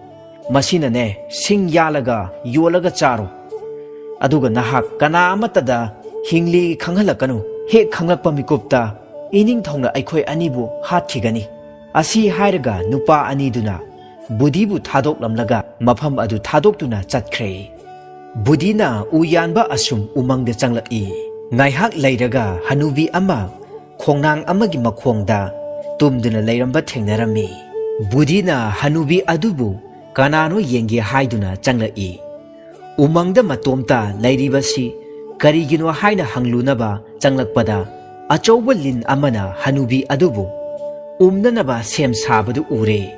ꯃꯁꯤꯅꯅꯦ, ꯁꯤꯡ ꯌꯥꯜꯂꯒ ꯌꯣꯜꯂꯒ ꯆꯥꯔꯣ꯫ ꯑꯗꯨꯒ ꯅꯍꯥꯛ ꯀꯅꯥ ꯑꯃꯠꯇꯗ ꯍꯤꯡꯂꯤ ꯈꯪꯍꯜꯂꯛꯀꯅꯨ꯫ ꯍꯦꯛ ꯈꯪꯂꯛꯄ ꯃꯤꯀꯨꯞꯇ ꯏꯅꯤꯡꯊꯧꯅ ꯑꯩꯈꯣꯏ ꯑꯅꯤꯕꯨ ꯍꯥꯠꯈꯤꯒꯅꯤ꯫" ꯑꯁꯤ ꯍꯥꯏꯔꯒ ꯅꯨꯄꯥ ꯑꯅꯤꯗꯨꯅ ꯕꯨꯙꯤꯕꯨ ꯊꯥꯗꯣꯛꯂꯝꯂꯒ ꯃꯐꯝ ꯑꯗꯨ ꯊꯥꯗꯣꯛꯇꯨꯅ ꯆꯠꯈ꯭ꯔꯦ꯫ ꯕꯨꯙꯤꯅ ꯎ ꯌꯥꯟꯕ ꯑꯁꯨꯝ ꯎꯃꯪꯗ ꯆꯪꯂꯛꯏ꯫ ꯉꯥꯏꯍꯥꯛ ꯂꯩꯔꯒ ꯍꯅꯨꯕꯤ ꯑꯃ ꯈꯣꯡꯅꯥꯡ ꯑꯃꯒꯤ ꯃꯈꯣꯡꯗ ꯇꯨꯝꯗꯨꯅ ꯂꯩꯔꯝꯕ ꯊꯦꯡꯅꯔꯝꯃꯤ꯫ ꯕꯨꯙꯤꯅ ꯍꯅꯨꯕꯤ ꯑꯗꯨꯕꯨ ꯀꯅꯥꯅꯣ ꯌꯦꯡꯒꯦ ꯍꯥꯏꯗꯨꯅ ꯆꯪꯂꯛꯏ꯫ ꯎꯃꯪꯗ ꯃꯇꯣꯝꯇ ꯂꯩꯔꯤꯕꯁꯤ ꯀꯔꯤꯒꯤꯅꯣ ꯍꯥꯏꯅ ꯍꯪꯂꯨꯅꯕ ꯆꯪꯂꯛꯄꯗ, ꯑꯆꯧꯕ ꯂꯤꯟ ꯑꯃꯅ ꯍꯅꯨꯕꯤ ꯑꯗꯨꯕꯨ ꯎꯝꯅꯅꯕ ꯁꯦꯝ ꯁꯥꯕꯗꯨ ꯎꯔꯦ꯫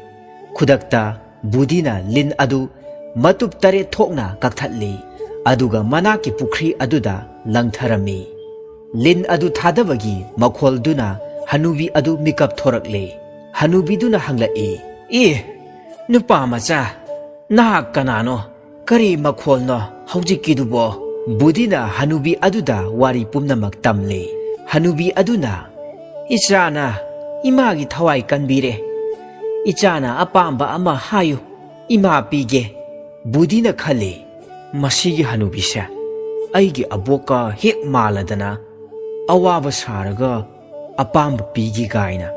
ꯈꯨꯗꯛꯇ ꯕꯨꯙꯤꯅ ꯂꯤꯟ ꯑꯗꯨ ꯃꯇꯨꯞ ꯇꯔꯦꯠ ꯊꯣꯛꯅ ꯀꯛꯊꯠꯂꯤ, ꯑꯗꯨꯒ ꯃꯅꯥꯛꯀꯤ ꯄꯨꯈ꯭ꯔꯤ ꯑꯗꯨꯗ ꯂꯪꯊꯔꯝꯃꯤ꯫ ꯂꯤꯟ ꯑꯗꯨ ꯊꯥꯗꯕꯒꯤ ꯃꯈꯣꯜꯗꯨꯅ ꯍꯅꯨꯕꯤ ꯑꯗꯨ ꯃꯤꯀꯞ ꯊꯣꯔꯛꯂꯦ꯫ ꯍꯅꯨꯕꯤꯗꯨꯅ ꯍꯪꯂꯛꯏ, "ꯑꯦ, ꯅꯨꯄꯥ ꯃꯆꯥ, ꯅꯍꯥꯛ ꯀꯅꯥꯅꯣ? ꯀꯔꯤ ꯃꯈꯣꯜꯅꯣ ꯍꯧꯖꯤꯛꯀꯤꯗꯨꯕꯣ?" ꯕꯨꯙꯤꯅ ꯍꯅꯨꯕꯤ ꯑꯗꯨꯗ ꯋꯥꯔꯤ ꯄꯨꯝꯅꯃꯛ ꯇꯝꯂꯦ꯫ ꯍꯅꯨꯕꯤ ꯑꯗꯨꯅ, "ꯏꯆꯥꯅ ꯏꯃꯥꯒꯤ ꯊꯋꯥꯏ ꯀꯟꯕꯤꯔꯦ꯫ ꯏꯆꯥꯅ ꯑꯄꯥꯝꯕ ꯑꯃ ꯍꯥꯏꯌꯨ, ꯏꯃꯥ ꯄꯤꯒꯦ꯫" ꯕꯨꯙꯤꯅ ꯈꯜꯂꯤ, "ꯃꯁꯤꯒꯤ ꯍꯅꯨꯕꯤꯁꯦ ꯑꯩꯒꯤ ꯑꯕꯣꯛꯀ ꯍꯦꯛ ꯃꯥꯜꯂꯗꯅ, ꯑꯋꯥꯕ ꯁꯥꯔꯒ ꯑꯄꯥꯝꯕ ꯄꯤꯒꯦ ꯀꯥꯏꯅ꯫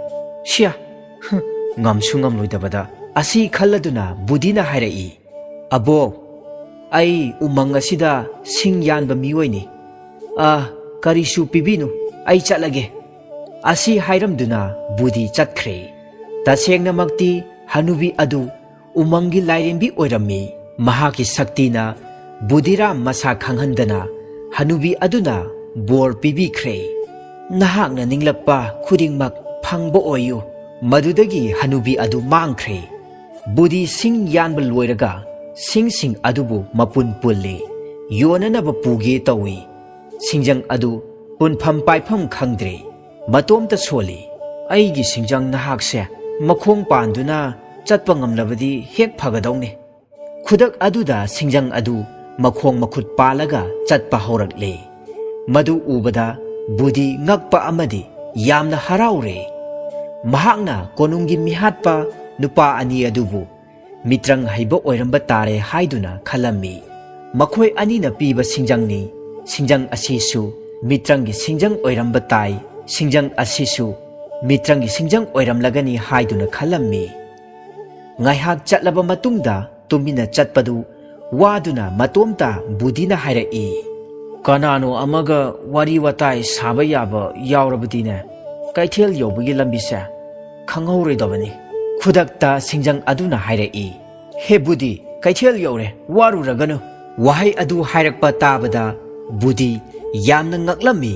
ꯁꯤꯌꯥ, ꯍꯨꯝ, ꯉꯝꯁꯨ ꯉꯝꯂꯣꯏꯗꯕꯗ꯫" ꯑꯁꯤ ꯈꯜꯂꯗꯨꯅ ꯕꯨꯙꯤꯅ ꯍꯥꯏꯔꯛꯏ, "ꯑꯕꯣꯛ, ꯑꯩ ꯎꯃꯪ ꯑꯁꯤꯗ ꯁꯤꯡ ꯌꯥꯟꯕ ꯃꯤꯑꯣꯏꯅꯤ꯫ ꯑ, ꯀꯔꯤꯁꯨ ꯄꯤꯕꯤꯅꯨ, ꯑꯩ ꯆꯠꯂꯒꯦ꯫" ꯑꯁꯤ ꯍꯥꯏꯔꯝꯗꯨꯅ ꯕꯨꯙꯤ ꯆꯠꯈ꯭ꯔꯦ꯫ ꯇꯁꯦꯡꯅꯃꯛꯇꯤ ꯍꯅꯨꯕꯤ ꯑꯗꯨ ꯎꯃꯪꯒꯤ ꯂꯥꯏꯔꯦꯝꯕꯤ ꯑꯣꯏꯔꯝꯃꯤ꯫ ꯃꯍꯥꯛꯀꯤ ꯁꯛꯇꯤꯅ ꯕꯨꯙꯤꯔꯥꯝ ꯃꯁꯥ ꯈꯪꯍꯟꯗꯅ ꯍꯅꯨꯕꯤ ꯑꯗꯨꯅ ꯕꯣꯔ ꯄꯤꯕꯤꯈ꯭ꯔꯦ, "ꯅꯍꯥꯛꯅ ꯅꯤꯡꯂꯛꯄ ꯈꯨꯗꯤꯡꯃꯛ ꯐꯪꯕ ꯑꯣꯏꯌꯨ꯫" ꯃꯗꯨꯗꯒꯤ ꯍꯅꯨꯕꯤ ꯑꯗꯨ ꯃꯥꯡꯈ꯭ꯔꯦ꯫ ꯕꯨꯙꯤ ꯁꯤꯡ ꯌꯥꯟꯕ ꯂꯣꯏꯔꯒ ꯁꯤꯡꯁꯤꯡ ꯑꯗꯨꯕꯨ ꯃꯄꯨꯟ ꯄꯨꯜꯂꯤ, ꯌꯣꯟꯅꯅꯕ ꯄꯨꯒꯦ ꯇꯧꯏ꯫ ꯁꯤꯡꯖꯪ ꯑꯗꯨ ꯄꯨꯟꯐꯝ ꯄꯥꯏꯐꯝ ꯈꯪꯗ꯭ꯔꯦ, ꯃꯇꯣꯝꯇ ꯁꯣꯜꯂꯤ꯫ "ꯑꯩꯒꯤ ꯁꯤꯡꯖꯪ ꯅꯍꯥꯛꯁꯦ ꯃꯈꯣꯡ ꯄꯥꯟꯗꯨꯅ ꯆꯠꯄ ꯉꯝꯂꯕꯗꯤ ꯍꯦꯛ ꯐꯒꯗꯧꯅꯤ꯫" ꯈꯨꯗꯛ ꯑꯗꯨꯗ ꯁꯤꯡꯖꯪ ꯑꯗꯨ ꯃꯈꯣꯡ ꯃꯈꯨꯠ ꯄꯥꯜꯂꯒ ꯆꯠꯄ ꯍꯧꯔꯛꯂꯦ꯫ ꯃꯗꯨ ꯎꯕꯗ ꯕꯨꯙꯤ ꯉꯛꯄ ꯑꯃꯗꯤ ꯌꯥꯝꯅ ꯍꯔꯥꯎꯔꯦ꯫ ꯃꯍꯥꯛꯅ ꯀꯣꯅꯨꯡꯒꯤ ꯃꯤꯍꯥꯠꯄ ꯅꯨꯄꯥ ꯑꯅꯤ ꯑꯗꯨꯕꯨ ꯃꯤꯇ꯭ꯔꯪ ꯍꯩꯕ ꯑꯣꯏꯔꯝꯕ ꯇꯥꯔꯦ ꯍꯥꯏꯗꯨꯅ ꯈꯜꯂꯝꯃꯤ꯫ ꯃꯈꯣꯏ ꯑꯅꯤꯅ ꯄꯤꯕ ꯁꯤꯡꯖꯪꯅꯤ, ꯁꯤꯡꯖꯪ ꯑꯁꯤꯁꯨ ꯃꯤꯇ꯭ꯔꯪꯒꯤ ꯁꯤꯡꯖꯪ ꯑꯣꯏꯔꯝꯕ ꯇꯥꯏ, ꯁꯤꯡꯖꯪ ꯑꯁꯤꯁꯨ ꯃꯤꯇ꯭ꯔꯪꯒꯤ ꯁꯤꯡꯖꯪ ꯑꯣꯏꯔꯝꯂꯒꯅꯤ ꯍꯥꯏꯗꯨꯅ ꯈꯜꯂꯝꯃꯤ꯫ ꯉꯥꯏꯍꯥꯛ ꯆꯠꯂꯕ ꯃꯇꯨꯡꯗ ꯇꯨꯃꯤꯟꯅ ꯆꯠꯄꯗꯨ ꯋꯥꯗꯨꯅ ꯃꯇꯣꯝꯇ ꯕꯨꯙꯤꯅ ꯍꯥꯏꯔꯛꯏ, "ꯀꯅꯥꯅꯣ ꯑꯃꯒ ꯋꯥꯔꯤ ꯋꯥꯇꯥꯏ ꯁꯥꯕ ꯌꯥꯕ ꯌꯥꯎꯔꯕꯗꯤꯅꯦ, ꯀꯩꯊꯦꯜ ꯌꯧꯕꯒꯤ ꯂꯝꯕꯤꯁꯦ ꯈꯪꯍꯧꯔꯣꯏꯗꯕꯅꯤ꯫" ꯈꯨꯗꯛꯇ ꯁꯤꯡꯖꯪ ꯑꯗꯨꯅ ꯍꯥꯏꯔꯛꯏ, "ꯍꯦ ꯕꯨꯙꯤ, ꯀꯩꯊꯦꯜ ꯌꯧꯔꯦ, ꯋꯥꯔꯨꯔꯒꯅꯨ꯫" ꯋꯥꯍꯩ ꯑꯗꯨ ꯍꯥꯏꯔꯛꯄ ꯇꯥꯕꯗ ꯕꯨꯙꯤ ꯌꯥꯝꯅ ꯉꯛꯂꯝꯃꯤ꯫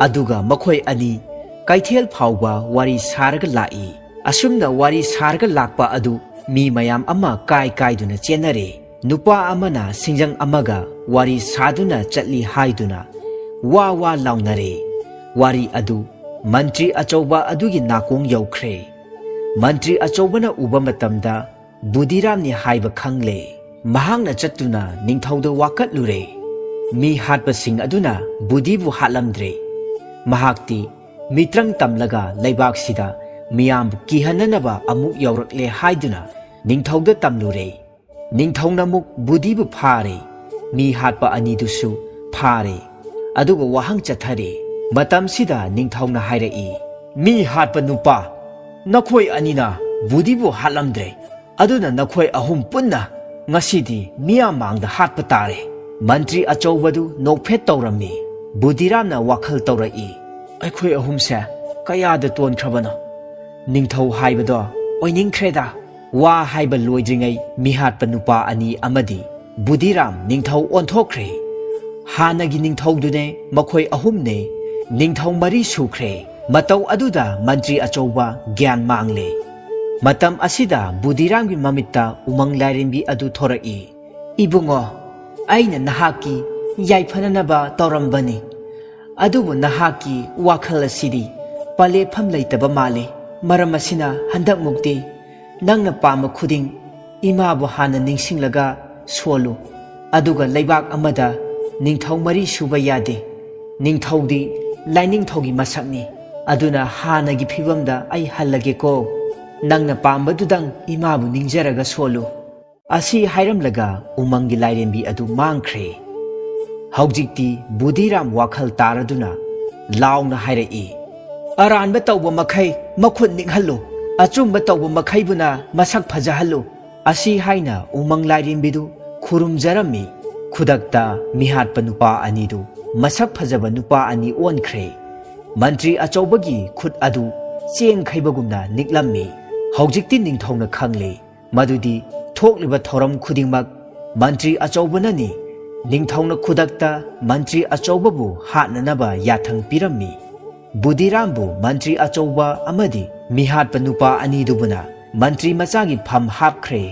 ꯑꯗꯨꯒ ꯃꯈꯣꯏ ꯑꯅꯤ ꯀꯩꯊꯦꯜ ꯐꯥꯎꯕ ꯋꯥꯔꯤ ꯁꯥꯔꯒ ꯂꯥꯛꯏ꯫ ꯑꯁꯨꯝꯅ ꯋꯥꯔꯤ ꯁꯥꯔꯒ ꯂꯥꯛꯄ ꯑꯗꯨ ꯃꯤ ꯃꯌꯥꯝ ꯑꯃ ꯀꯥꯏ ꯀꯥꯏꯗꯨꯅ ꯆꯦꯟꯅꯔꯦ꯫ ꯅꯨꯄꯥ ꯑꯃꯅ ꯁꯤꯡꯖꯪ ꯑꯃꯒ ꯋꯥꯔꯤ ꯁꯥꯗꯨꯅ ꯆꯠꯂꯤ ꯍꯥꯏꯗꯨꯅ ꯋꯥ ꯋꯥ ꯂꯥꯎꯅꯔꯦ꯫ ꯋꯥꯔꯤ ꯑꯗꯨ ꯃꯟꯇ꯭ꯔꯤ ꯑꯆꯧꯕ ꯑꯗꯨꯒꯤ ꯅꯥꯀꯣꯡ ꯌꯧꯈ꯭ꯔꯦ꯫ ꯃꯟꯇ꯭ꯔꯤ ꯑꯆꯧꯕꯅ ꯎꯕ ꯃꯇꯝꯗ ꯕꯨꯙꯤꯔꯥꯝꯅꯤ ꯍꯥꯏꯕ ꯈꯪꯂꯦ꯫ ꯃꯍꯥꯛꯅ ꯆꯠꯇꯨꯅ ꯅꯤꯡꯊꯧꯗ ꯋꯥꯀꯠꯂꯨꯔꯦ꯫ ꯃꯤ ꯍꯥꯠꯄꯁꯤꯡ ꯑꯗꯨꯅ ꯕꯨꯙꯤꯕꯨ ꯍꯥꯠꯂꯝꯗ꯭ꯔꯦ꯫ ꯃꯍꯥꯛꯇꯤ ꯃꯤꯇ꯭ꯔꯪ ꯇꯝꯂꯒ ꯂꯩꯕꯥꯛꯁꯤꯗ ꯃꯤꯌꯥꯝꯕꯨ ꯀꯤꯍꯟꯅꯅꯕ ꯑꯃꯨꯛ ꯌꯧꯔꯛꯂꯦ ꯍꯥꯏꯗꯨꯅ ꯅꯤꯡꯊꯧꯗ ꯇꯝꯂꯨꯔꯦ꯫ ꯅꯤꯡꯊꯧꯅ ꯑꯃꯨꯛ ꯕꯨꯙꯤꯕꯨ ꯐꯥꯔꯦ꯫ ꯃꯤ ꯍꯥꯠꯄ ꯑꯅꯤꯗꯨꯁꯨ ꯐꯥꯔꯦ꯫ ꯑꯗꯨꯒ ꯋꯥꯍꯪ ꯆꯠꯊꯔꯦ꯫ ꯃꯇꯝꯁꯤꯗ ꯅꯤꯡꯊꯧꯅ ꯍꯥꯏꯔꯛꯏ, "ꯃꯤ ꯍꯥꯠꯄ ꯅꯨꯄꯥ, ꯅꯈꯣꯏ ꯑꯅꯤꯅ ꯕꯨꯙꯤꯕꯨ ꯍꯥꯠꯂꯝꯗ꯭ꯔꯦ꯫ ꯑꯗꯨꯅ ꯅꯈꯣꯏ ꯑꯍꯨꯝ ꯄꯨꯟꯅ ꯉꯁꯤꯗꯤ ꯃꯤꯌꯥꯝ ꯃꯥꯡꯗ ꯍꯥꯠꯄ ꯇꯥꯔꯦ꯫" ꯃꯟꯇ꯭ꯔꯤ ꯑꯆꯧꯕꯗꯨ ꯅꯣꯛꯐꯦꯠ ꯇꯧꯔꯝꯃꯤ꯫ ꯕꯨꯙꯤꯔꯥꯝꯅ ꯋꯥꯈꯜ ꯇꯧꯔꯛꯏ, "ꯑꯩꯈꯣꯏ ꯑꯍꯨꯝꯁꯦ ꯀꯌꯥꯗ ꯇꯣꯟꯈ꯭ꯔꯕꯅꯣ? ꯅꯤꯡꯊꯧ ꯍꯥꯏꯕꯗꯣ ꯑꯣꯏꯅꯤꯡꯈ꯭ꯔꯦꯗ꯫" ꯋꯥ ꯍꯥꯏꯕ ꯂꯣꯏꯗ꯭ꯔꯤꯉꯩ ꯃꯤꯍꯥꯠꯄ ꯅꯨꯄꯥ ꯑꯅꯤ ꯑꯃꯗꯤ ꯕꯨꯙꯤꯔꯥꯝ ꯅꯤꯡꯊꯧ ꯑꯣꯟꯊꯣꯛꯈ꯭ꯔꯦ꯫ ꯍꯥꯟꯅꯒꯤ ꯅꯤꯡꯊꯧꯗꯨꯅꯦ, ꯃꯈꯣꯏ ꯑꯍꯨꯝꯅꯦ, ꯅꯤꯡꯊꯧ ꯃꯔꯤ ꯁꯨꯈ꯭ꯔꯦ꯫ ꯃꯇꯧ ꯑꯗꯨꯗ ꯃꯟꯇ꯭ꯔꯤ ꯑꯆꯧꯕ ꯒ꯭ꯌꯥꯟ ꯃꯥꯡꯂꯦ꯫ ꯃꯇꯝ ꯑꯁꯤꯗ ꯕꯨꯙꯤꯔꯥꯝꯒꯤ ꯃꯃꯤꯠꯇ ꯎꯃꯪ ꯂꯥꯏꯔꯦꯝꯕꯤ ꯑꯗꯨ ꯊꯣꯔꯛꯏ꯫ "ꯏꯕꯨꯡꯉꯣ, ꯑꯩꯅ ꯅꯍꯥꯛꯀꯤ ꯌꯥꯏꯐꯅꯅꯕ ꯇꯧꯔꯝꯕꯅꯤ꯫ ꯑꯗꯨꯕꯨ ꯅꯍꯥꯛꯀꯤ ꯋꯥꯈꯜ ꯑꯁꯤꯗꯤ ꯄꯂꯦꯞꯐꯝ ꯂꯩꯇꯕ ꯃꯥꯜꯂꯤ꯫ ꯃꯔꯝ ꯑꯁꯤꯅ ꯍꯟꯗꯛꯃꯨꯛꯇꯤ ꯅꯪꯅ ꯄꯥꯝꯕ ꯈꯨꯗꯤꯡ ꯏꯃꯥꯕꯨ ꯍꯥꯟꯅ ꯅꯤꯡꯁꯤꯡꯂꯒ ꯁꯣꯜꯂꯨ꯫ ꯑꯗꯨꯒ ꯂꯩꯕꯥꯛ ꯑꯃꯗ ꯅꯤꯡꯊꯧ ꯃꯔꯤ ꯁꯨꯕ ꯌꯥꯗꯦ꯫ ꯅꯤꯡꯊꯧꯗꯤ ꯂꯥꯏꯅꯤꯡꯊꯧꯒꯤ ꯃꯁꯛꯅꯤ꯫ ꯑꯗꯨꯅ ꯍꯥꯟꯅꯒꯤ ꯐꯤꯕꯝꯗ ꯑꯩ ꯍꯜꯂꯒꯦꯀꯣ꯫ ꯅꯪꯅ ꯄꯥꯝꯕꯗꯨꯗꯪ ꯏꯃꯥꯕꯨ ꯅꯤꯡꯖꯔꯒ ꯁꯣꯜꯂꯨ꯫ ꯑꯁꯤ ꯍꯥꯏꯔꯝꯂꯒ ꯎꯃꯪꯒꯤ ꯂꯥꯏꯔꯦꯝꯕꯤ ꯑꯗꯨ ꯃꯥꯡꯈ꯭ꯔꯦ꯫ ꯍꯧꯖꯤꯛꯇꯤ ꯕꯨꯙꯤꯔꯥꯝ ꯋꯥꯈꯜ ꯇꯥꯔꯗꯨꯅ ꯂꯥꯎꯅ ꯍꯥꯏꯔꯛꯏ, "ꯑꯔꯥꯟꯕ ꯇꯧꯕ ꯃꯈꯩ ꯃꯈꯨꯠ ꯅꯤꯛꯍꯜꯂꯨ, ꯑꯆꯨꯝꯕ ꯇꯧꯕ ꯃꯈꯩꯕꯨꯅ ꯃꯁꯛ ꯐꯖꯍꯜꯂꯨ"꯫ ꯑꯁꯤ ꯍꯥꯏꯅ ꯎꯃꯪ ꯂꯥꯏꯔꯦꯝꯕꯤꯗꯨ ꯈꯨꯔꯨꯝꯖꯔꯝꯃꯤ꯫ ꯈꯨꯗꯛꯇ ꯃꯤꯍꯥꯠꯄ ꯅꯨꯄꯥ ꯑꯅꯤꯗꯨ ꯃꯁꯛ ꯐꯖꯕ ꯅꯨꯄꯥ ꯑꯅꯤ ꯑꯣꯟꯈ꯭ꯔꯦ꯫ ꯃꯟꯇ꯭ꯔꯤ ꯑꯆꯧꯕꯒꯤ ꯈꯨꯠ ꯑꯗꯨ ꯆꯦꯡ ꯈꯩꯕꯒꯨꯝꯅ ꯅꯤꯛꯂꯝꯃꯤ꯫ ꯍꯧꯖꯤꯛꯇꯤ ꯅꯤꯡꯊꯧꯅ ꯈꯪꯂꯦ ꯃꯗꯨꯗꯤ ꯊꯣꯛꯂꯤꯕ ꯊꯧꯔꯝ ꯈꯨꯗꯤꯡꯃꯛ ꯃꯟꯇ꯭ꯔꯤ ꯑꯆꯧꯕꯅꯅꯤ꯫ ꯅꯤꯡꯊꯧꯅ ꯈꯨꯗꯛꯇ ꯃꯟꯇ꯭ꯔꯤ ꯑꯆꯧꯕꯕꯨ ꯍꯥꯠꯅꯅꯕ ꯌꯥꯊꯪ ꯄꯤꯔꯝꯃꯤ꯫ ꯕꯨꯙꯤꯔꯥꯝꯕꯨ ꯃꯟꯇ꯭ꯔꯤ ꯑꯆꯧꯕ ꯑꯃꯗꯤ ꯃꯤꯍꯥꯠꯄ ꯅꯨꯄꯥ ꯑꯅꯤꯗꯨꯕꯨꯅ ꯃꯟꯇ꯭ꯔꯤ ꯃꯆꯥꯒꯤ ꯐꯝ ꯍꯥꯞꯈ꯭ꯔꯦ꯫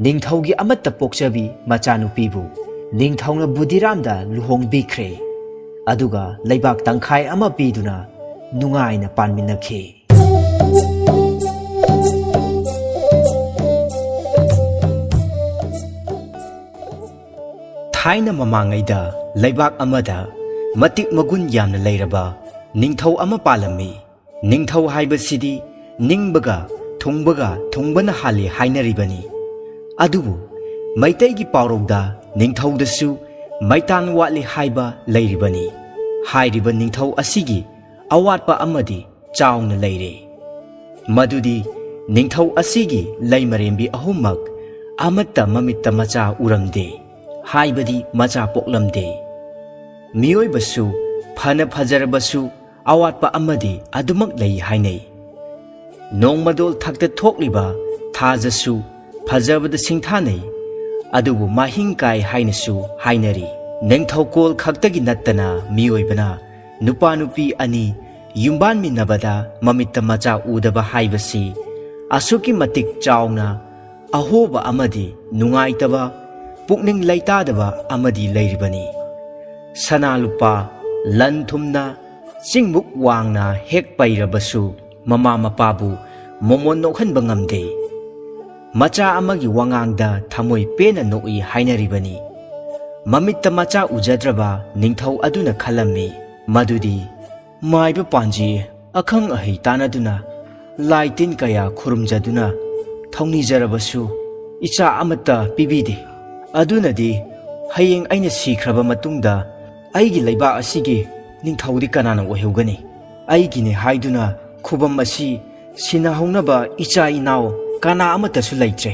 ꯅꯤꯡꯊꯧꯒꯤ ꯑꯃꯠꯇ ꯄꯣꯛꯆꯕꯤ ꯃꯆꯥꯅꯨꯄꯤꯕꯨ ꯅꯤꯡꯊꯧꯅ ꯕꯨꯙꯤꯔꯥꯝꯗ ꯂꯨꯍꯣꯡꯕꯤꯈ꯭ꯔꯦ꯫ ꯑꯗꯨꯒ ꯂꯩꯕꯥꯛ ꯇꯪꯈꯥꯏ ꯑꯃ ꯄꯤꯗꯨꯅ ꯅꯨꯡꯉꯥꯏꯅ ꯄꯥꯟꯃꯤꯟꯅꯈꯤ꯫ ꯊꯥꯏꯅ ꯃꯃꯥꯡꯉꯩꯗ ꯂꯩꯕꯥꯛ ꯑꯃꯗ ꯃꯇꯤꯛ ꯃꯒꯨꯟ ꯌꯥꯝꯅ ꯂꯩꯔꯕ ꯅꯤꯡꯊꯧ ꯑꯃ ꯄꯥꯜꯂꯝꯃꯤ꯫ ꯅꯤꯡꯊꯧ ꯍꯥꯏꯕꯁꯤꯗꯤ ꯅꯤꯡꯕꯒ ꯊꯨꯡꯕꯒ ꯊꯨꯡꯕꯅ ꯍꯥꯜꯂꯤ ꯍꯥꯏꯅꯔꯤꯕꯅꯤ꯫ ꯑꯗꯨꯕꯨ ꯃꯩꯇꯩꯒꯤ ꯄꯥꯎꯔꯧꯗ ꯅꯤꯡꯊꯧꯗꯁꯨ ꯃꯩꯇꯥꯟ ꯋꯥꯠꯂꯤ ꯍꯥꯏꯕ ꯂꯩꯔꯤꯕꯅꯤ꯫ ꯍꯥꯏꯔꯤꯕ ꯅꯤꯡꯊꯧ ꯑꯁꯤꯒꯤ ꯑꯋꯥꯠꯄ ꯑꯃꯗꯤ ꯆꯥꯎꯅ ꯂꯩꯔꯦ꯫ ꯃꯗꯨꯗꯤ ꯅꯤꯡꯊꯧ ꯑꯁꯤꯒꯤ ꯂꯩꯃꯔꯦꯝꯕꯤ ꯑꯍꯨꯝꯃꯛ ꯑꯃꯠꯇ ꯃꯃꯤꯠꯇ ꯃꯆꯥ ꯎꯔꯝꯗꯦ, ꯍꯥꯏꯕꯗꯤ ꯃꯆꯥ ꯄꯣꯛꯂꯝꯗꯦ꯫ ꯃꯤꯑꯣꯏꯕꯁꯨ ꯐꯅ ꯐꯖꯔꯕꯁꯨ ꯑꯋꯥꯠꯄ ꯑꯃꯗꯤ ꯑꯗꯨꯃꯛ ꯂꯩ ꯍꯥꯏꯅꯩ꯫ ꯅꯣꯡꯃꯗꯣꯜ ꯊꯛꯇ ꯊꯣꯛꯂꯤꯕ ꯊꯥꯖꯁꯨ ꯐꯖꯕꯗ ꯁꯤꯡꯊꯥꯅꯩ, ꯑꯗꯨꯕꯨ ꯃꯍꯤꯡ ꯀꯥꯏ ꯍꯥꯏꯅꯁꯨ ꯍꯥꯏꯅꯔꯤ꯫ ꯅꯤꯡꯊꯧꯀꯣꯜ ꯈꯛꯇꯒꯤ ꯅꯠꯇꯅ ꯃꯤꯑꯣꯏꯕꯅ ꯅꯨꯄꯥ ꯅꯨꯄꯤ ꯑꯅꯤ ꯌꯨꯝꯕꯥꯟꯃꯤꯟꯅꯕꯗ ꯃꯃꯤꯠꯇ ꯃꯆꯥ ꯎꯗꯕ ꯍꯥꯏꯕꯁꯤ ꯑꯁꯨꯛꯀꯤ ꯃꯇꯤꯛ ꯆꯥꯎꯅ ꯑꯍꯣꯕ ꯑꯃꯗꯤ ꯅꯨꯡꯉꯥꯏꯇꯕ, ꯄꯨꯛꯅꯤꯡ ꯂꯩꯇꯥꯗꯕ ꯑꯃꯗꯤ ꯂꯩꯔꯤꯕꯅꯤ꯫ ꯁꯅꯥ ꯂꯨꯄꯥ, ꯂꯟ ꯊꯨꯝꯅ ꯆꯤꯡꯃꯨꯛ ꯋꯥꯡꯅ ꯍꯦꯛ ꯄꯩꯔꯕꯁꯨ ꯃꯃꯥ ꯃꯄꯥꯕꯨ ꯃꯣꯃꯣꯟ ꯅꯣꯛꯍꯟꯕ ꯉꯝꯗꯦ꯫ ꯃꯆꯥ ꯑꯃꯒꯤ ꯋꯥꯉꯥꯡꯗ ꯊꯃꯣꯏ ꯄꯦꯟꯅ ꯅꯣꯛꯏ ꯍꯥꯏꯅꯔꯤꯕꯅꯤ꯫ ꯃꯃꯤꯠꯇ ꯃꯆꯥ ꯎꯖꯗ꯭ꯔꯕ ꯅꯤꯡꯊꯧ ꯑꯗꯨꯅ ꯈꯜꯂꯝꯃꯤ ꯃꯗꯨꯗꯤ ꯃꯥꯏꯕ ꯄꯥꯟꯖꯤ ꯑꯈꯪ ꯑꯍꯩ ꯇꯥꯟꯅꯗꯨꯅ ꯂꯥꯏ ꯇꯤꯟ ꯀꯌꯥ ꯈꯨꯔꯨꯝꯖꯗꯨꯅ ꯊꯧꯅꯤꯖꯔꯕꯁꯨ ꯏꯆꯥ ꯑꯃꯠꯇ ꯄꯤꯕꯤꯗꯦ꯫ ꯑꯗꯨꯅꯗꯤ ꯍꯌꯦꯡ ꯑꯩꯅ ꯁꯤꯈ꯭ꯔꯕ ꯃꯇꯨꯡꯗ ꯑꯩꯒꯤ ꯂꯩꯕꯥꯛ ꯑꯁꯤꯒꯤ ꯅꯤꯡꯊꯧꯗꯤ ꯀꯅꯥꯅ ꯑꯣꯏꯍꯧꯒꯅꯤ? ꯑꯩꯒꯤꯅꯤ ꯍꯥꯏꯗꯨꯅ ꯈꯨꯕꯝ ꯑꯁꯤ ꯁꯤꯟꯅꯍꯧꯅꯕ ꯏꯆꯥ ꯏꯅꯥꯎ ꯀꯅꯥ ꯑꯃꯠꯇꯁꯨ ꯂꯩꯇ꯭ꯔꯦ꯫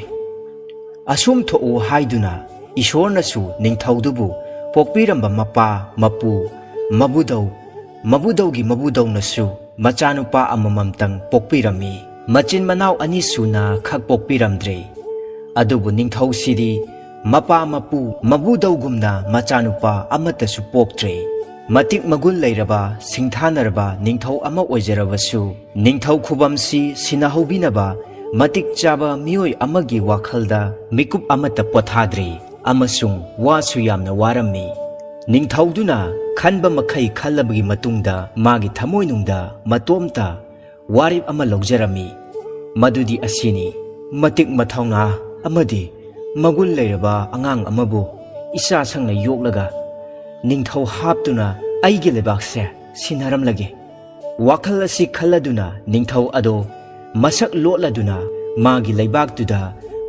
ꯑꯁꯨꯝ ꯊꯣꯛꯎ ꯍꯥꯏꯗꯨꯅ ꯏꯁꯣꯔꯅꯁꯨ ꯅꯤꯡꯊꯧꯗꯨꯕꯨ ꯄꯣꯛꯄꯤꯔꯝꯕ ꯃꯄꯥ, ꯃꯄꯨ, ꯃꯕꯨꯗꯧ, ꯃꯕꯨꯗꯧꯒꯤ ꯃꯕꯨꯗꯧꯅꯁꯨ ꯃꯆꯥꯅꯨꯄꯥ ꯑꯃꯃꯝꯇꯪ ꯄꯣꯛꯄꯤꯔꯝꯃꯤ꯫ ꯃꯆꯤꯟ ꯃꯅꯥꯎ ꯑꯅꯤ ꯁꯨꯅ ꯈꯛ ꯄꯣꯛꯄꯤꯔꯝꯗ꯭ꯔꯦ꯫ ꯑꯗꯨꯕꯨ ꯅꯤꯡꯊꯧꯁꯤꯗꯤ ꯃꯄꯥ ꯃꯄꯨ ꯃꯕꯨꯗꯧꯒꯨꯝꯅ ꯃꯆꯥꯅꯨꯄꯥ ꯑꯃꯠꯇꯁꯨ ꯄꯣꯛꯇ꯭ꯔꯦ꯫ ꯃꯇꯤꯛ ꯃꯒꯨꯟ ꯂꯩꯔꯕ ꯁꯤꯡꯊꯥꯅꯔꯕ ꯅꯤꯡꯊꯧ ꯑꯃ ꯑꯣꯏꯖꯔꯕꯁꯨ ꯅꯤꯡꯊꯧ ꯈꯨꯕꯝꯁꯤ ꯁꯤꯟꯅꯍꯧꯕꯤꯅꯕ ꯃꯇꯤꯛ ꯆꯥꯕ ꯃꯤꯑꯣꯏ ꯑꯃꯒꯤ ꯋꯥꯈꯜꯗ ꯃꯤꯀꯨꯞ ꯑꯃꯠꯇ ꯄꯣꯊꯥꯗ꯭ꯔꯤ ꯑꯃꯁꯨꯡ ꯋꯥꯁꯨ ꯌꯥꯝꯅ ꯋꯥꯔꯝꯃꯤ꯫ ꯅꯤꯡꯊꯧꯗꯨꯅ ꯈꯟꯕ ꯃꯈꯩ ꯈꯜꯂꯕꯒꯤ ꯃꯇꯨꯡꯗ ꯃꯥꯒꯤ ꯊꯃꯣꯏꯅꯨꯡꯗ ꯃꯇꯣꯝꯇ ꯋꯥꯔꯦꯞ ꯑꯃ ꯂꯧꯖꯔꯝꯃꯤ꯫ ꯃꯗꯨꯗꯤ ꯑꯁꯤꯅꯤ, ꯃꯇꯤꯛ ꯃꯊꯧꯅꯥ ꯑꯃꯗꯤ ꯃꯒꯨꯟ ꯂꯩꯔꯕ ꯑꯉꯥꯡ ꯑꯃꯕꯨ ꯏꯆꯥ ꯁꯪꯅ ꯌꯣꯛꯂꯒ ꯅꯤꯡꯊꯧ ꯍꯥꯞꯇꯨꯅ ꯑꯩꯒꯤ ꯂꯩꯕꯥꯛꯁꯦ ꯁꯤꯟꯅꯔꯝꯂꯒꯦ꯫ ꯋꯥꯈꯜ ꯑꯁꯤ ꯈꯜꯂꯗꯨꯅ ꯅꯤꯡꯊꯧ ꯑꯗꯣ ꯃꯁꯛ ꯂꯣꯠꯂꯗꯨꯅ ꯃꯥꯒꯤ ꯂꯩꯕꯥꯛꯇꯨꯗ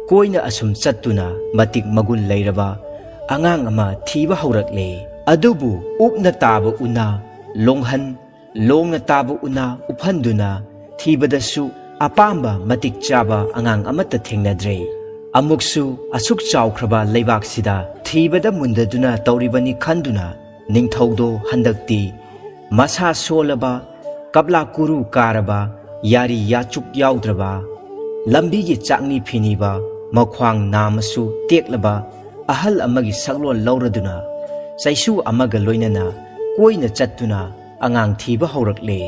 ꯀꯣꯏꯅ ꯑꯁꯨꯝ ꯆꯠꯇꯨꯅ ꯃꯇꯤꯛ ꯃꯒꯨꯟ ꯂꯩꯔꯕ ꯑꯉꯥꯡ ꯑꯃ ꯊꯤꯕ ꯍꯧꯔꯛꯂꯦ꯫ ꯑꯗꯨꯕꯨ ꯎꯞꯅ ꯇꯥꯕ ꯎꯅꯥ ꯂꯣꯡꯍꯟ, ꯂꯣꯡꯅ ꯇꯥꯕ ꯎꯅꯥ ꯎꯞꯍꯟꯗꯨꯅ ꯊꯤꯕꯗꯁꯨ ꯑꯄꯥꯝꯕ ꯃꯇꯤꯛ ꯆꯥꯕ ꯑꯉꯥꯡ ꯑꯃꯠꯇ ꯊꯦꯡꯅꯗ꯭ꯔꯦ꯫ ꯑꯃꯨꯛꯁꯨ ꯑꯁꯨꯛ ꯆꯥꯎꯈ꯭ꯔꯕ ꯂꯩꯕꯥꯛꯁꯤꯗ ꯊꯤꯕꯗ ꯃꯨꯟꯗꯗꯨꯅ ꯇꯧꯔꯤꯕꯅꯤ ꯈꯟꯗꯨꯅ ꯅꯤꯡꯊꯧꯗꯣ ꯍꯟꯗꯛꯇꯤ ꯃꯁꯥ ꯁꯣꯜꯂꯕ, ꯀꯞꯂꯥ ꯀꯨꯔꯨ ꯀꯥꯔꯕ, ꯌꯥꯔꯤ ꯌꯥꯆꯨꯛ ꯌꯥꯎꯗ꯭ꯔꯕ, ꯂꯝꯕꯤꯒꯤ ꯆꯥꯛꯅꯤ ꯐꯤꯅꯤꯕ, ꯃꯈ꯭ꯋꯥꯡ ꯅꯥꯝꯃꯁꯨ ꯇꯦꯛꯂꯕ ꯑꯍꯜ ꯑꯃꯒꯤ ꯁꯛꯂꯣꯟ ꯂꯧꯔꯗꯨꯅ ꯆꯩꯁꯨ ꯑꯃꯒ ꯂꯣꯏꯅꯅ ꯀꯣꯏꯅ ꯆꯠꯇꯨꯅ ꯑꯉꯥꯡ ꯊꯤꯕ ꯍꯧꯔꯛꯂꯦ꯫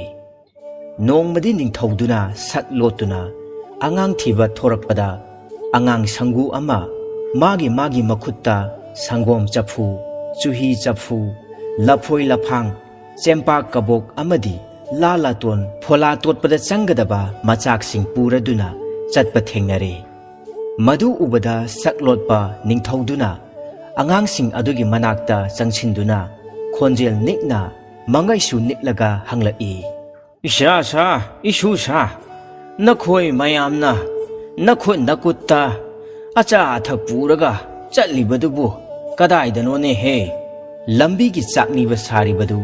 ꯅꯣꯡꯃꯗꯤ ꯅꯤꯡꯊꯧꯗꯨꯅ ꯁꯛ ꯂꯣꯠꯇꯨꯅ ꯑꯉꯥꯡ ꯊꯤꯕ ꯊꯣꯔꯛꯄꯗ ꯑꯉꯥꯡ ꯁꯪꯒꯨ ꯑꯃ ꯃꯥꯒꯤ ꯃꯥꯒꯤ ꯃꯈꯨꯠꯇ ꯁꯪꯒꯣꯝ ꯆꯐꯨ, ꯆꯨꯍꯤ ꯆꯐꯨ, ꯂꯐꯣꯏ ꯂꯐꯥꯡ, ꯆꯦꯝꯄꯥꯛ ꯀꯕꯣꯛ ꯑꯃꯗꯤ ꯂꯥ ꯂꯥꯇꯣꯟ ꯐꯣꯂꯥ ꯇꯣꯠꯄꯗ ꯆꯪꯒꯗꯕ ꯃꯆꯥꯛꯁꯤꯡ ꯄꯨꯔꯗꯨꯅ ꯆꯠꯄ ꯊꯦꯡꯅꯔꯦ꯫ ꯃꯗꯨ ꯎꯕꯗ ꯁꯛ ꯂꯣꯠꯄ ꯅꯤꯡꯊꯧꯗꯨꯅ ꯑꯉꯥꯡꯁꯤꯡ ꯑꯗꯨꯒꯤ ꯃꯅꯥꯛꯇ ꯆꯪꯁꯤꯟꯗꯨꯅ ꯈꯣꯟꯖꯦꯜ ꯅꯤꯛꯅ ꯃꯉꯩꯁꯨ ꯅꯤꯛꯂꯒ ꯍꯪꯂꯛꯏ꯫ "ꯏꯁꯥ ꯁꯥ, ꯏꯁꯨ ꯁꯥ, ꯅꯈꯣꯏ ꯃꯌꯥꯝꯅ ꯅꯈꯨꯠ ꯅꯈꯨꯠꯇ ꯑꯆꯥ ꯑꯊꯛ ꯄꯨꯔꯒ ꯆꯠꯂꯤꯕꯗꯨꯕꯨ ꯀꯗꯥꯏꯗꯅꯣꯅꯦꯍꯦ?" ꯂꯝꯕꯤꯒꯤ ꯆꯥꯛꯅꯤꯕ ꯁꯥꯔꯤꯕꯗꯨ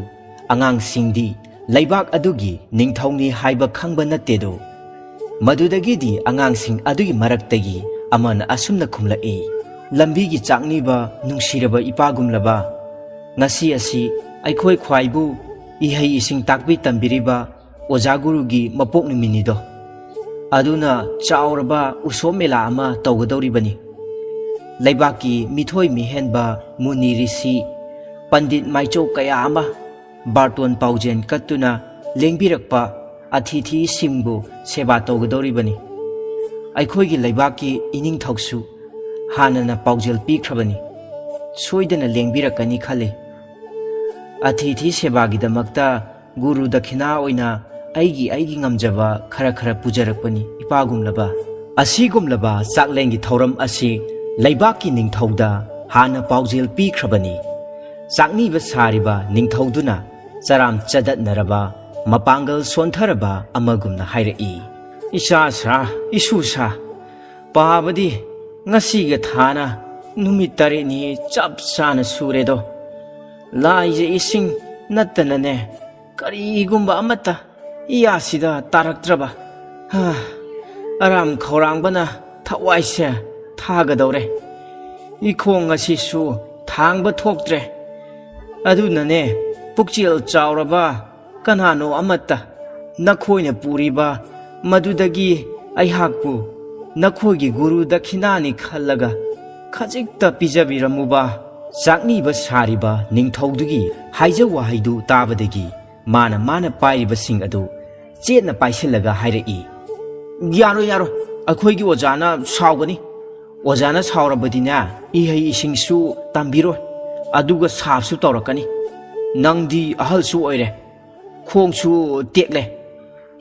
ꯑꯉꯥꯡꯁꯤꯡꯗꯤ ꯂꯩꯕꯥꯛ ꯑꯗꯨꯒꯤ ꯅꯤꯡꯊꯧꯅꯤ ꯍꯥꯏꯕ ꯈꯪꯕ ꯅꯠꯇꯦꯗꯣ꯫ ꯃꯗꯨꯗꯒꯤꯗꯤ ꯑꯉꯥꯡꯁꯤꯡ ꯑꯗꯨꯒꯤ ꯃꯔꯛꯇꯒꯤ ꯑꯃꯅ ꯑꯁꯨꯝꯅ ꯈꯨꯝꯂꯛꯏ, "ꯂꯝꯕꯤꯒꯤ ꯆꯥꯛꯅꯤꯕ ꯅꯨꯡꯁꯤꯔꯕ ꯏꯄꯥꯒꯨꯝꯂꯕ, ꯉꯁꯤ ꯑꯁꯤ ꯑꯩꯈꯣꯏ ꯈ꯭ꯋꯥꯏꯕꯨ ꯏꯍꯩ ꯏꯁꯤꯡ ꯇꯥꯛꯄꯤ ꯇꯝꯕꯤꯔꯤꯕ ꯑꯣꯖꯥ ꯒꯨꯔꯨꯒꯤ ꯃꯄꯣꯛ ꯅꯨꯃꯤꯠꯅꯤꯗꯣ꯫ ꯑꯗꯨꯅ ꯆꯥꯎꯔꯕ ꯎꯁꯣꯞ ꯃꯦꯂꯥ ꯑꯃ ꯇꯧꯒꯗꯧꯔꯤꯕꯅꯤ꯫ ꯂꯩꯕꯥꯛꯀꯤ ꯃꯤꯊꯣꯏ ꯃꯤꯍꯦꯟꯕ ꯃꯨꯅꯤ ꯔꯤꯁꯤ, ꯄꯟꯗꯤꯠ ꯃꯥꯏꯆꯧ ꯀꯌꯥ ꯑꯃ, ꯕꯥꯔꯇꯣꯟ ꯄꯥꯎꯖꯦꯜ ꯀꯠꯇꯨꯅ ꯂꯦꯡꯕꯤꯔꯛꯄ ꯑꯇꯤꯊꯤꯁꯤꯡꯕꯨ ꯁꯦꯕꯥ ꯇꯧꯒꯗꯧꯔꯤꯕꯅꯤ꯫ ꯑꯩꯈꯣꯏꯒꯤ ꯂꯩꯕꯥꯛꯀꯤ ꯏꯅꯤꯡꯊꯧꯁꯨ ꯍꯥꯟꯅꯅ ꯄꯥꯎꯖꯦꯜ ꯄꯤꯈ꯭ꯔꯕꯅꯤ꯫ ꯁꯣꯏꯗꯅ ꯂꯦꯡꯕꯤꯔꯛꯀꯅꯤ ꯈꯜꯂꯤ꯫ ꯑꯇꯤꯊꯤ ꯁꯦꯕꯥꯒꯤꯗꯃꯛꯇ ꯒꯨꯔꯨ ꯗꯈꯤꯅꯥ ꯑꯣꯏꯅ ꯑꯩꯒꯤ, ꯑꯩꯒꯤ ꯉꯝꯖꯕ ꯈꯔ ꯈꯔ ꯄꯨꯖꯔꯛꯄꯅꯤ, ꯏꯄꯥꯒꯨꯝꯂꯕ꯫" ꯑꯁꯤꯒꯨꯝꯂꯕ ꯆꯥꯛꯂꯦꯟꯒꯤ ꯊꯧꯔꯝ ꯑꯁꯤ ꯂꯩꯕꯥꯛꯀꯤ ꯅꯤꯡꯊꯧꯗ ꯍꯥꯟꯅ ꯄꯥꯎꯖꯦꯜ ꯄꯤꯈ꯭ꯔꯕꯅꯤ꯫ ꯆꯥꯛꯅꯤꯕ ꯁꯥꯔꯤꯕ ꯅꯤꯡꯊꯧꯗꯨꯅ ꯆꯔꯥꯝ ꯆꯗꯠꯅꯔꯕ, ꯃꯄꯥꯡꯒꯜ ꯁꯣꯟꯊꯔꯕ ꯑꯃꯒꯨꯝꯅ ꯍꯥꯏꯔꯛꯏ, "ꯏꯆꯥ ꯁꯥ, ꯏꯁꯨ ꯁꯥ, ꯄꯥꯕꯗꯤ ꯉꯁꯤꯒ ꯊꯥꯅ ꯅꯨꯃꯤꯠ ꯇꯔꯦꯠꯅꯤ ꯆꯞ ꯆꯥꯅ ꯁꯨꯔꯦꯗꯣ꯫ ꯂꯥꯏꯖ ꯏꯁꯤꯡ ꯅꯠꯇꯅꯅꯦ, ꯀꯔꯤꯒꯨꯝꯕ ꯑꯃꯠꯇ ꯏꯌꯥꯁꯤꯗ ꯇꯥꯔꯛꯇ꯭ꯔꯕ꯫ ꯍꯥ, ꯑꯔꯥꯝ ꯈꯧꯔꯥꯡꯕꯅ ꯊꯋꯥꯏꯁꯦ ꯊꯥꯒꯗꯧꯔꯦ꯫ ꯏꯈꯣꯡ ꯑꯁꯤꯁꯨ ꯊꯥꯡꯕ ꯊꯣꯛꯇ꯭ꯔꯦ꯫ ꯑꯗꯨꯅꯅꯦ, ꯄꯨꯛꯆꯦꯜ ꯆꯥꯎꯔꯕ ꯀꯅꯥꯅꯣ ꯑꯃꯠꯇ ꯅꯈꯣꯏꯅ ꯄꯨꯔꯤꯕ ꯃꯗꯨꯗꯒꯤ ꯑꯩꯍꯥꯛꯄꯨ ꯅꯈꯣꯏꯒꯤ ꯒꯨꯔꯨ ꯗꯈꯤꯅꯥꯅꯤ ꯈꯜꯂꯒ ꯈꯖꯤꯛꯇ ꯄꯤꯖꯕꯤꯔꯝꯃꯨꯕ꯫" ꯆꯥꯛꯅꯤꯕ ꯁꯥꯔꯤꯕ ꯅꯤꯡꯊꯧꯗꯨꯒꯤ ꯍꯥꯏꯖ ꯋꯥꯍꯩꯗꯨ ꯇꯥꯕꯗꯒꯤ ꯃꯥꯅ, ꯃꯥꯅ ꯄꯥꯏꯔꯤꯕꯁꯤꯡ ꯑꯗꯨ ꯆꯦꯠꯅ ꯄꯥꯏꯁꯤꯜꯂꯒ ꯍꯥꯏꯔꯛꯏ, "ꯌꯥꯔꯣꯏ, ꯌꯥꯔꯣꯏ, ꯑꯩꯈꯣꯏꯒꯤ ꯑꯣꯖꯥꯅ ꯁꯥꯎꯒꯅꯤ꯫ ꯑꯣꯖꯥꯅ ꯁꯥꯎꯔꯕꯗꯤꯅꯦ, ꯏꯍꯩ ꯏꯁꯤꯡꯁꯨ ꯇꯝꯕꯤꯔꯣꯏ, ꯑꯗꯨꯒ ꯁꯥꯞꯁꯨ ꯇꯧꯔꯛꯀꯅꯤ꯫ ꯅꯪꯗꯤ ꯑꯍꯜꯁꯨ ꯑꯣꯏꯔꯦ, ꯈꯣꯡꯁꯨ ꯇꯦꯛꯂꯦ,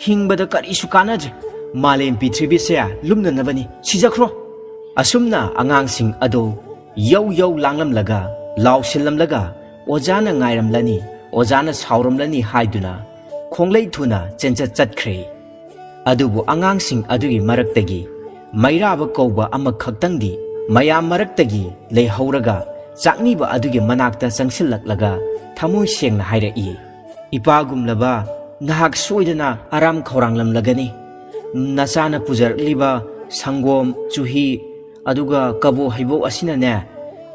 ꯍꯤꯡꯕꯗ ꯀꯔꯤꯁꯨ ꯀꯥꯟꯅꯗ꯭ꯔꯦ꯫ ꯃꯥꯂꯦꯝ ꯄ꯭ꯔꯤꯊꯤꯕꯤꯁꯦ ꯂꯨꯝꯅꯅꯕꯅꯤ, ꯁꯤꯖꯈ꯭ꯔꯣ꯫" ꯑꯁꯨꯝꯅ ꯑꯉꯥꯡꯁꯤꯡ ꯑꯗꯨ ꯌꯧ ꯌꯧ ꯂꯥꯡꯂꯝꯂꯒ, ꯂꯥꯎꯁꯤꯜꯂꯝꯂꯒ, "ꯑꯣꯖꯥꯅ ꯉꯥꯏꯔꯝꯂꯅꯤ, ꯑꯣꯖꯥꯅ ꯁꯥꯎꯔꯝꯂꯅꯤ" ꯍꯥꯏꯗꯨꯅ ꯈꯣꯡꯂꯩ ꯊꯨꯅ ꯆꯦꯟꯆꯠ ꯆꯠꯈ꯭ꯔꯦ꯫ ꯑꯗꯨꯕꯨ ꯑꯉꯥꯡꯁꯤꯡ ꯑꯗꯨꯒꯤ ꯃꯔꯛꯇꯒꯤ ꯃꯩꯔꯥꯕ ꯀꯧꯕ ꯑꯃꯈꯛꯇꯪꯗꯤ ꯃꯌꯥꯝ ꯃꯔꯛꯇꯒꯤ ꯂꯩꯍꯧꯔꯒ, ꯆꯥꯛꯅꯤꯕ ꯑꯗꯨꯒꯤ ꯃꯅꯥꯛꯇ ꯆꯪꯁꯤꯜꯂꯛꯂꯒ ꯊꯃꯣꯏ ꯁꯦꯡꯅ ꯍꯥꯏꯔꯛꯏ, "ꯏꯄꯥꯒꯨꯝꯂꯕ, ꯅꯍꯥꯛ ꯁꯣꯏꯗꯅ ꯑꯔꯥꯝ ꯈꯧꯔꯥꯡꯂꯝꯂꯒꯅꯤ꯫ ꯅꯆꯥꯅ ꯄꯨꯖꯔꯛꯂꯤꯕ ꯁꯪꯒꯣꯝ, ꯆꯨꯍꯤ, ꯑꯗꯨꯒ ꯀꯕꯣ ꯍꯩꯕꯣꯛ ꯑꯁꯤꯅꯅꯦ,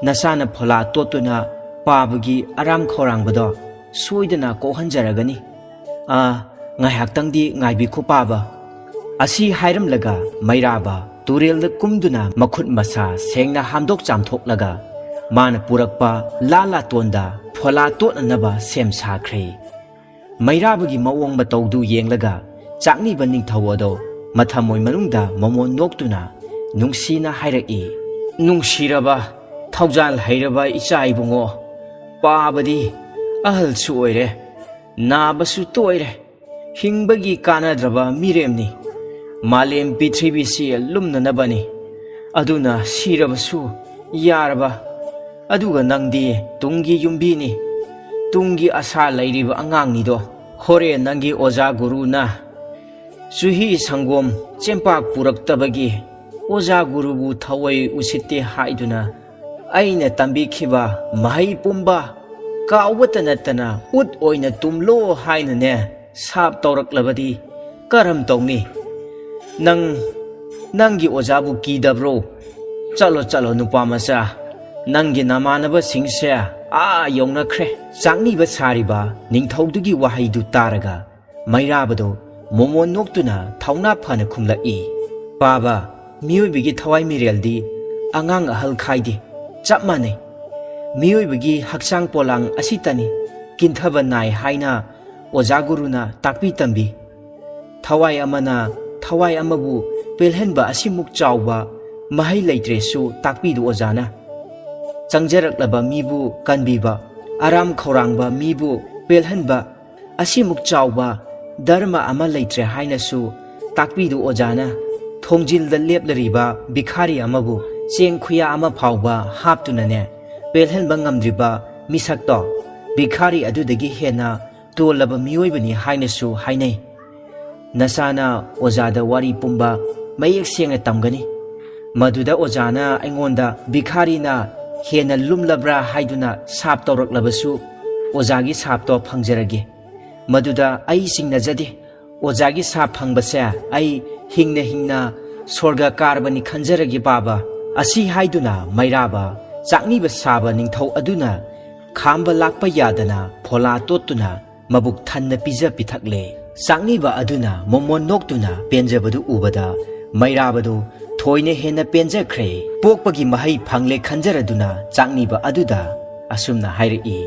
ꯅꯆꯥꯅ ꯐꯣꯂꯥ ꯇꯣꯠꯇꯨꯅ ꯄꯥꯕꯒꯤ ꯑꯔꯥꯝ ꯈꯧꯔꯥꯡꯕꯗꯣ ꯁꯣꯏꯗꯅ ꯀꯣꯛꯍꯟꯖꯔꯒꯅꯤ꯫ ꯑꯥ, ꯉꯥꯏꯍꯥꯛꯇꯪꯗꯤ ꯉꯥꯏꯕꯤꯈꯣ ꯄꯥꯕ"꯫ ꯑꯁꯤ ꯍꯥꯏꯔꯝꯂꯒ ꯃꯩꯔꯥꯕ ꯇꯨꯔꯦꯜꯗ ꯀꯨꯝꯗꯨꯅ ꯃꯈꯨꯠ ꯃꯁꯥ ꯁꯦꯡꯅ ꯍꯥꯝꯗꯣꯛ ꯆꯥꯝꯊꯣꯛꯂꯒ ꯃꯥꯅ ꯄꯨꯔꯛꯄ ꯂꯥ ꯂꯥꯇꯣꯟꯗ ꯐꯣꯂꯥ ꯇꯣꯠꯅꯅꯕ ꯁꯦꯝ ꯁꯥꯈ꯭ꯔꯦ꯫ ꯃꯩꯔꯥꯕꯒꯤ ꯃꯑꯣꯡ ꯃꯇꯧꯗꯨ ꯌꯦꯡꯂꯒ ꯆꯥꯛꯅꯤꯕ ꯅꯤꯡꯊꯧ ꯑꯗꯣ ꯃꯊꯃꯣꯏ ꯃꯅꯨꯡꯗ ꯃꯣꯃꯣꯟ ꯅꯣꯛꯇꯨꯅ ꯅꯨꯡꯁꯤꯅ ꯍꯥꯏꯔꯛꯏ, "ꯅꯨꯡꯁꯤꯔꯕ, ꯊꯧꯖꯥꯜ ꯍꯩꯔꯕ ꯏꯆꯥ ꯏꯕꯨꯡꯉꯣ, ꯄꯥꯕꯗꯤ ꯑꯍꯜꯁꯨ ꯑꯣꯏꯔꯦ, ꯅꯥꯕꯁꯨ ꯇꯣꯏꯔꯦ, ꯍꯤꯡꯕꯒꯤ ꯀꯥꯟꯅꯗ꯭ꯔꯕ ꯃꯤꯔꯦꯝꯅꯤ꯫ ꯃꯥꯂꯦꯝ ꯄ꯭ꯔꯤꯊꯤꯕꯤꯁꯤ ꯂꯨꯝꯅꯅꯕꯅꯤ꯫ ꯑꯗꯨꯅ ꯁꯤꯔꯕꯁꯨ ꯌꯥꯔꯕ꯫ ꯑꯗꯨꯒ ꯅꯪꯗꯤ ꯇꯨꯡꯒꯤ ꯌꯨꯝꯕꯤꯅꯤ, ꯇꯨꯡꯒꯤ ꯑꯁꯥ ꯂꯩꯔꯤꯕ ꯑꯉꯥꯡꯅꯤꯗꯣ꯫ ꯍꯣꯔꯦꯟ ꯅꯪꯒꯤ ꯑꯣꯖꯥ ꯒꯨꯔꯨꯅ ꯆꯨꯍꯤ ꯁꯪꯒꯣꯝ ꯆꯦꯡꯄꯥꯛ ꯄꯨꯔꯛꯇꯕꯒꯤ ꯑꯣꯖꯥ ꯒꯨꯔꯨꯕꯨ ꯊꯑꯣꯏ ꯎꯁꯤꯠꯇꯦ ꯍꯥꯏꯗꯨꯅ ꯑꯩꯅ ꯇꯝꯕꯤꯈꯤꯕ ꯃꯍꯩ ꯄꯨꯝꯕ ꯀꯥꯎꯕꯇ ꯅꯠꯇꯅ ꯎꯠ ꯑꯣꯏꯅ ꯇꯨꯝꯂꯣ ꯍꯥꯏꯅꯅꯦ ꯁꯥꯞ ꯇꯧꯔꯛꯂꯕꯗꯤ ꯀꯔꯝ ꯇꯧꯅꯤ? ꯅꯪ, ꯅꯪꯒꯤ ꯑꯣꯖꯥꯕꯨ ꯀꯤꯗꯕ꯭ꯔꯣ? ꯆꯠꯂꯣ, ꯆꯠꯂꯣ, ꯅꯨꯄꯥ ꯃꯆꯥ, ꯅꯪꯒꯤ ꯅꯃꯥꯟꯅꯕꯁꯤꯡꯁꯦ ꯑꯥ ꯌꯧꯅꯈ꯭ꯔꯦ"꯫ ꯆꯥꯛꯅꯤꯕ ꯁꯥꯔꯤꯕ ꯅꯤꯡꯊꯧꯗꯨꯒꯤ ꯋꯥꯍꯩꯗꯨ ꯇꯥꯔꯒ ꯃꯩꯔꯥꯕꯗꯣ ꯃꯣꯃꯣꯟ ꯅꯣꯛꯇꯨꯅ ꯊꯧꯅꯥ ꯐꯅ ꯈꯨꯝꯂꯛꯏ, "ꯄꯥꯕ, ꯃꯤꯑꯣꯏꯕꯒꯤ ꯊꯋꯥꯏ ꯃꯤꯔꯦꯜꯗꯤ ꯑꯉꯥꯡ ꯑꯍꯜ ꯈꯥꯏꯗꯦ, ꯆꯞ ꯃꯥꯟꯅꯩ꯫ ꯃꯤꯑꯣꯏꯕꯒꯤ ꯍꯛꯆꯥꯡ ꯄꯣꯂꯥꯡ ꯑꯁꯤꯇꯅꯤ ꯀꯤꯟꯊꯕ ꯅꯥꯏ ꯍꯥꯏꯅ ꯑꯣꯖꯥ ꯒꯨꯔꯨꯅ ꯇꯥꯛꯄꯤ ꯇꯝꯕꯤ꯫ ꯊꯋꯥꯏ ꯑꯃꯅ ꯊꯋꯥꯏ ꯑꯃꯕꯨ ꯄꯦꯜꯍꯟꯕ ꯑꯁꯤꯃꯨꯛ ꯆꯥꯎꯕ ꯃꯍꯩ ꯂꯩꯇ꯭ꯔꯦꯁꯨ ꯇꯥꯛꯄꯤꯗꯨ ꯑꯣꯖꯥꯅ꯫ ꯆꯪꯖꯔꯛꯂꯕ ꯃꯤꯕꯨ ꯀꯟꯕꯤꯕ, ꯑꯔꯥꯝ ꯈꯧꯔꯥꯡꯕ ꯃꯤꯕꯨ ꯄꯦꯜꯍꯟꯕ ꯑꯁꯤꯃꯨꯛ ꯆꯥꯎꯕ ꯙꯔꯃ ꯑꯃ ꯂꯩꯇ꯭ꯔꯦ ꯍꯥꯏꯅꯁꯨ ꯇꯥꯛꯄꯤꯗꯨ ꯑꯣꯖꯥꯅ꯫ ꯊꯣꯡꯖꯤꯜꯗ ꯂꯦꯞꯂꯔꯤꯕ ꯚꯤꯈꯥꯔꯤ ꯑꯃꯕꯨ ꯆꯦꯡ ꯈꯨꯌꯥ ꯑꯃ ꯐꯥꯎꯕ ꯍꯥꯞꯇꯨꯅꯅꯦ ꯄꯦꯜꯍꯟꯕ ꯉꯝꯗ꯭ꯔꯤꯕ ꯃꯤꯁꯛꯇꯣ ꯚꯤꯈꯥꯔꯤ ꯑꯗꯨꯗꯒꯤ ꯍꯦꯟꯅ ꯇꯣꯜꯂꯕ ꯃꯤꯑꯣꯏꯕꯅꯤ ꯍꯥꯏꯅꯁꯨ ꯍꯥꯏꯅꯩ꯫ ꯅꯆꯥꯅ ꯑꯣꯖꯥꯗ ꯋꯥꯔꯤ ꯄꯨꯝꯕ ꯃꯌꯦꯛ ꯁꯦꯡꯅ ꯇꯝꯒꯅꯤ꯫ ꯃꯗꯨꯗ ꯑꯣꯖꯥꯅ ꯑꯩꯉꯣꯟꯗ ꯚꯤꯈꯥꯔꯤꯅ ꯍꯦꯟꯅ ꯂꯨꯝꯂꯕ꯭ꯔꯥ ꯍꯥꯏꯗꯨꯅ ꯁꯥꯞ ꯇꯧꯔꯛꯂꯕꯁꯨ ꯑꯣꯖꯥꯒꯤ ꯁꯥꯞꯇꯣ ꯐꯪꯖꯔꯒꯦ꯫ ꯃꯗꯨꯗ ꯑꯩ ꯆꯤꯡꯅꯖꯗꯦ꯫ ꯑꯣꯖꯥꯒꯤ ꯁꯥꯞ ꯐꯪꯕꯁꯦ ꯑꯩ ꯍꯤꯡꯅ ꯍꯤꯡꯅ ꯁ꯭ꯋꯔꯒ ꯀꯥꯔꯕꯅꯤ ꯈꯟꯖꯔꯒꯦ ꯄꯥꯕ꯫ ꯑꯁꯤ ꯍꯥꯏꯗꯨꯅ ꯃꯩꯔꯥꯕ ꯆꯥꯛꯅꯤꯕ ꯁꯥꯕ ꯅꯤꯡꯊꯧ ꯑꯗꯨꯅ ꯈꯥꯝꯕ ꯂꯥꯛꯄ ꯌꯥꯗꯅ ꯐꯣꯂꯥ ꯇꯣꯠꯇꯨꯅ ꯃꯕꯨꯛ ꯊꯟꯅ ꯄꯤꯖ ꯄꯤꯊꯛꯂꯦ꯫ ꯆꯥꯛꯅꯤꯕ ꯑꯗꯨꯅ ꯃꯣꯃꯣꯟ ꯅꯣꯛꯇꯨꯅ ꯄꯦꯟꯖꯕꯗꯨ ꯎꯕꯗ ꯃꯩꯔꯥꯕꯗꯨ ꯊꯣꯏꯅ ꯍꯦꯟꯅ ꯄꯦꯟꯖꯈ꯭ꯔꯦ꯫ ꯄꯣꯛꯄꯒꯤ ꯃꯍꯩ ꯐꯪꯂꯦ ꯈꯟꯖꯔꯗꯨꯅ ꯆꯥꯛꯅꯤꯕ ꯑꯗꯨꯗ ꯑꯁꯨꯝꯅ ꯍꯥꯏꯔꯛꯏ,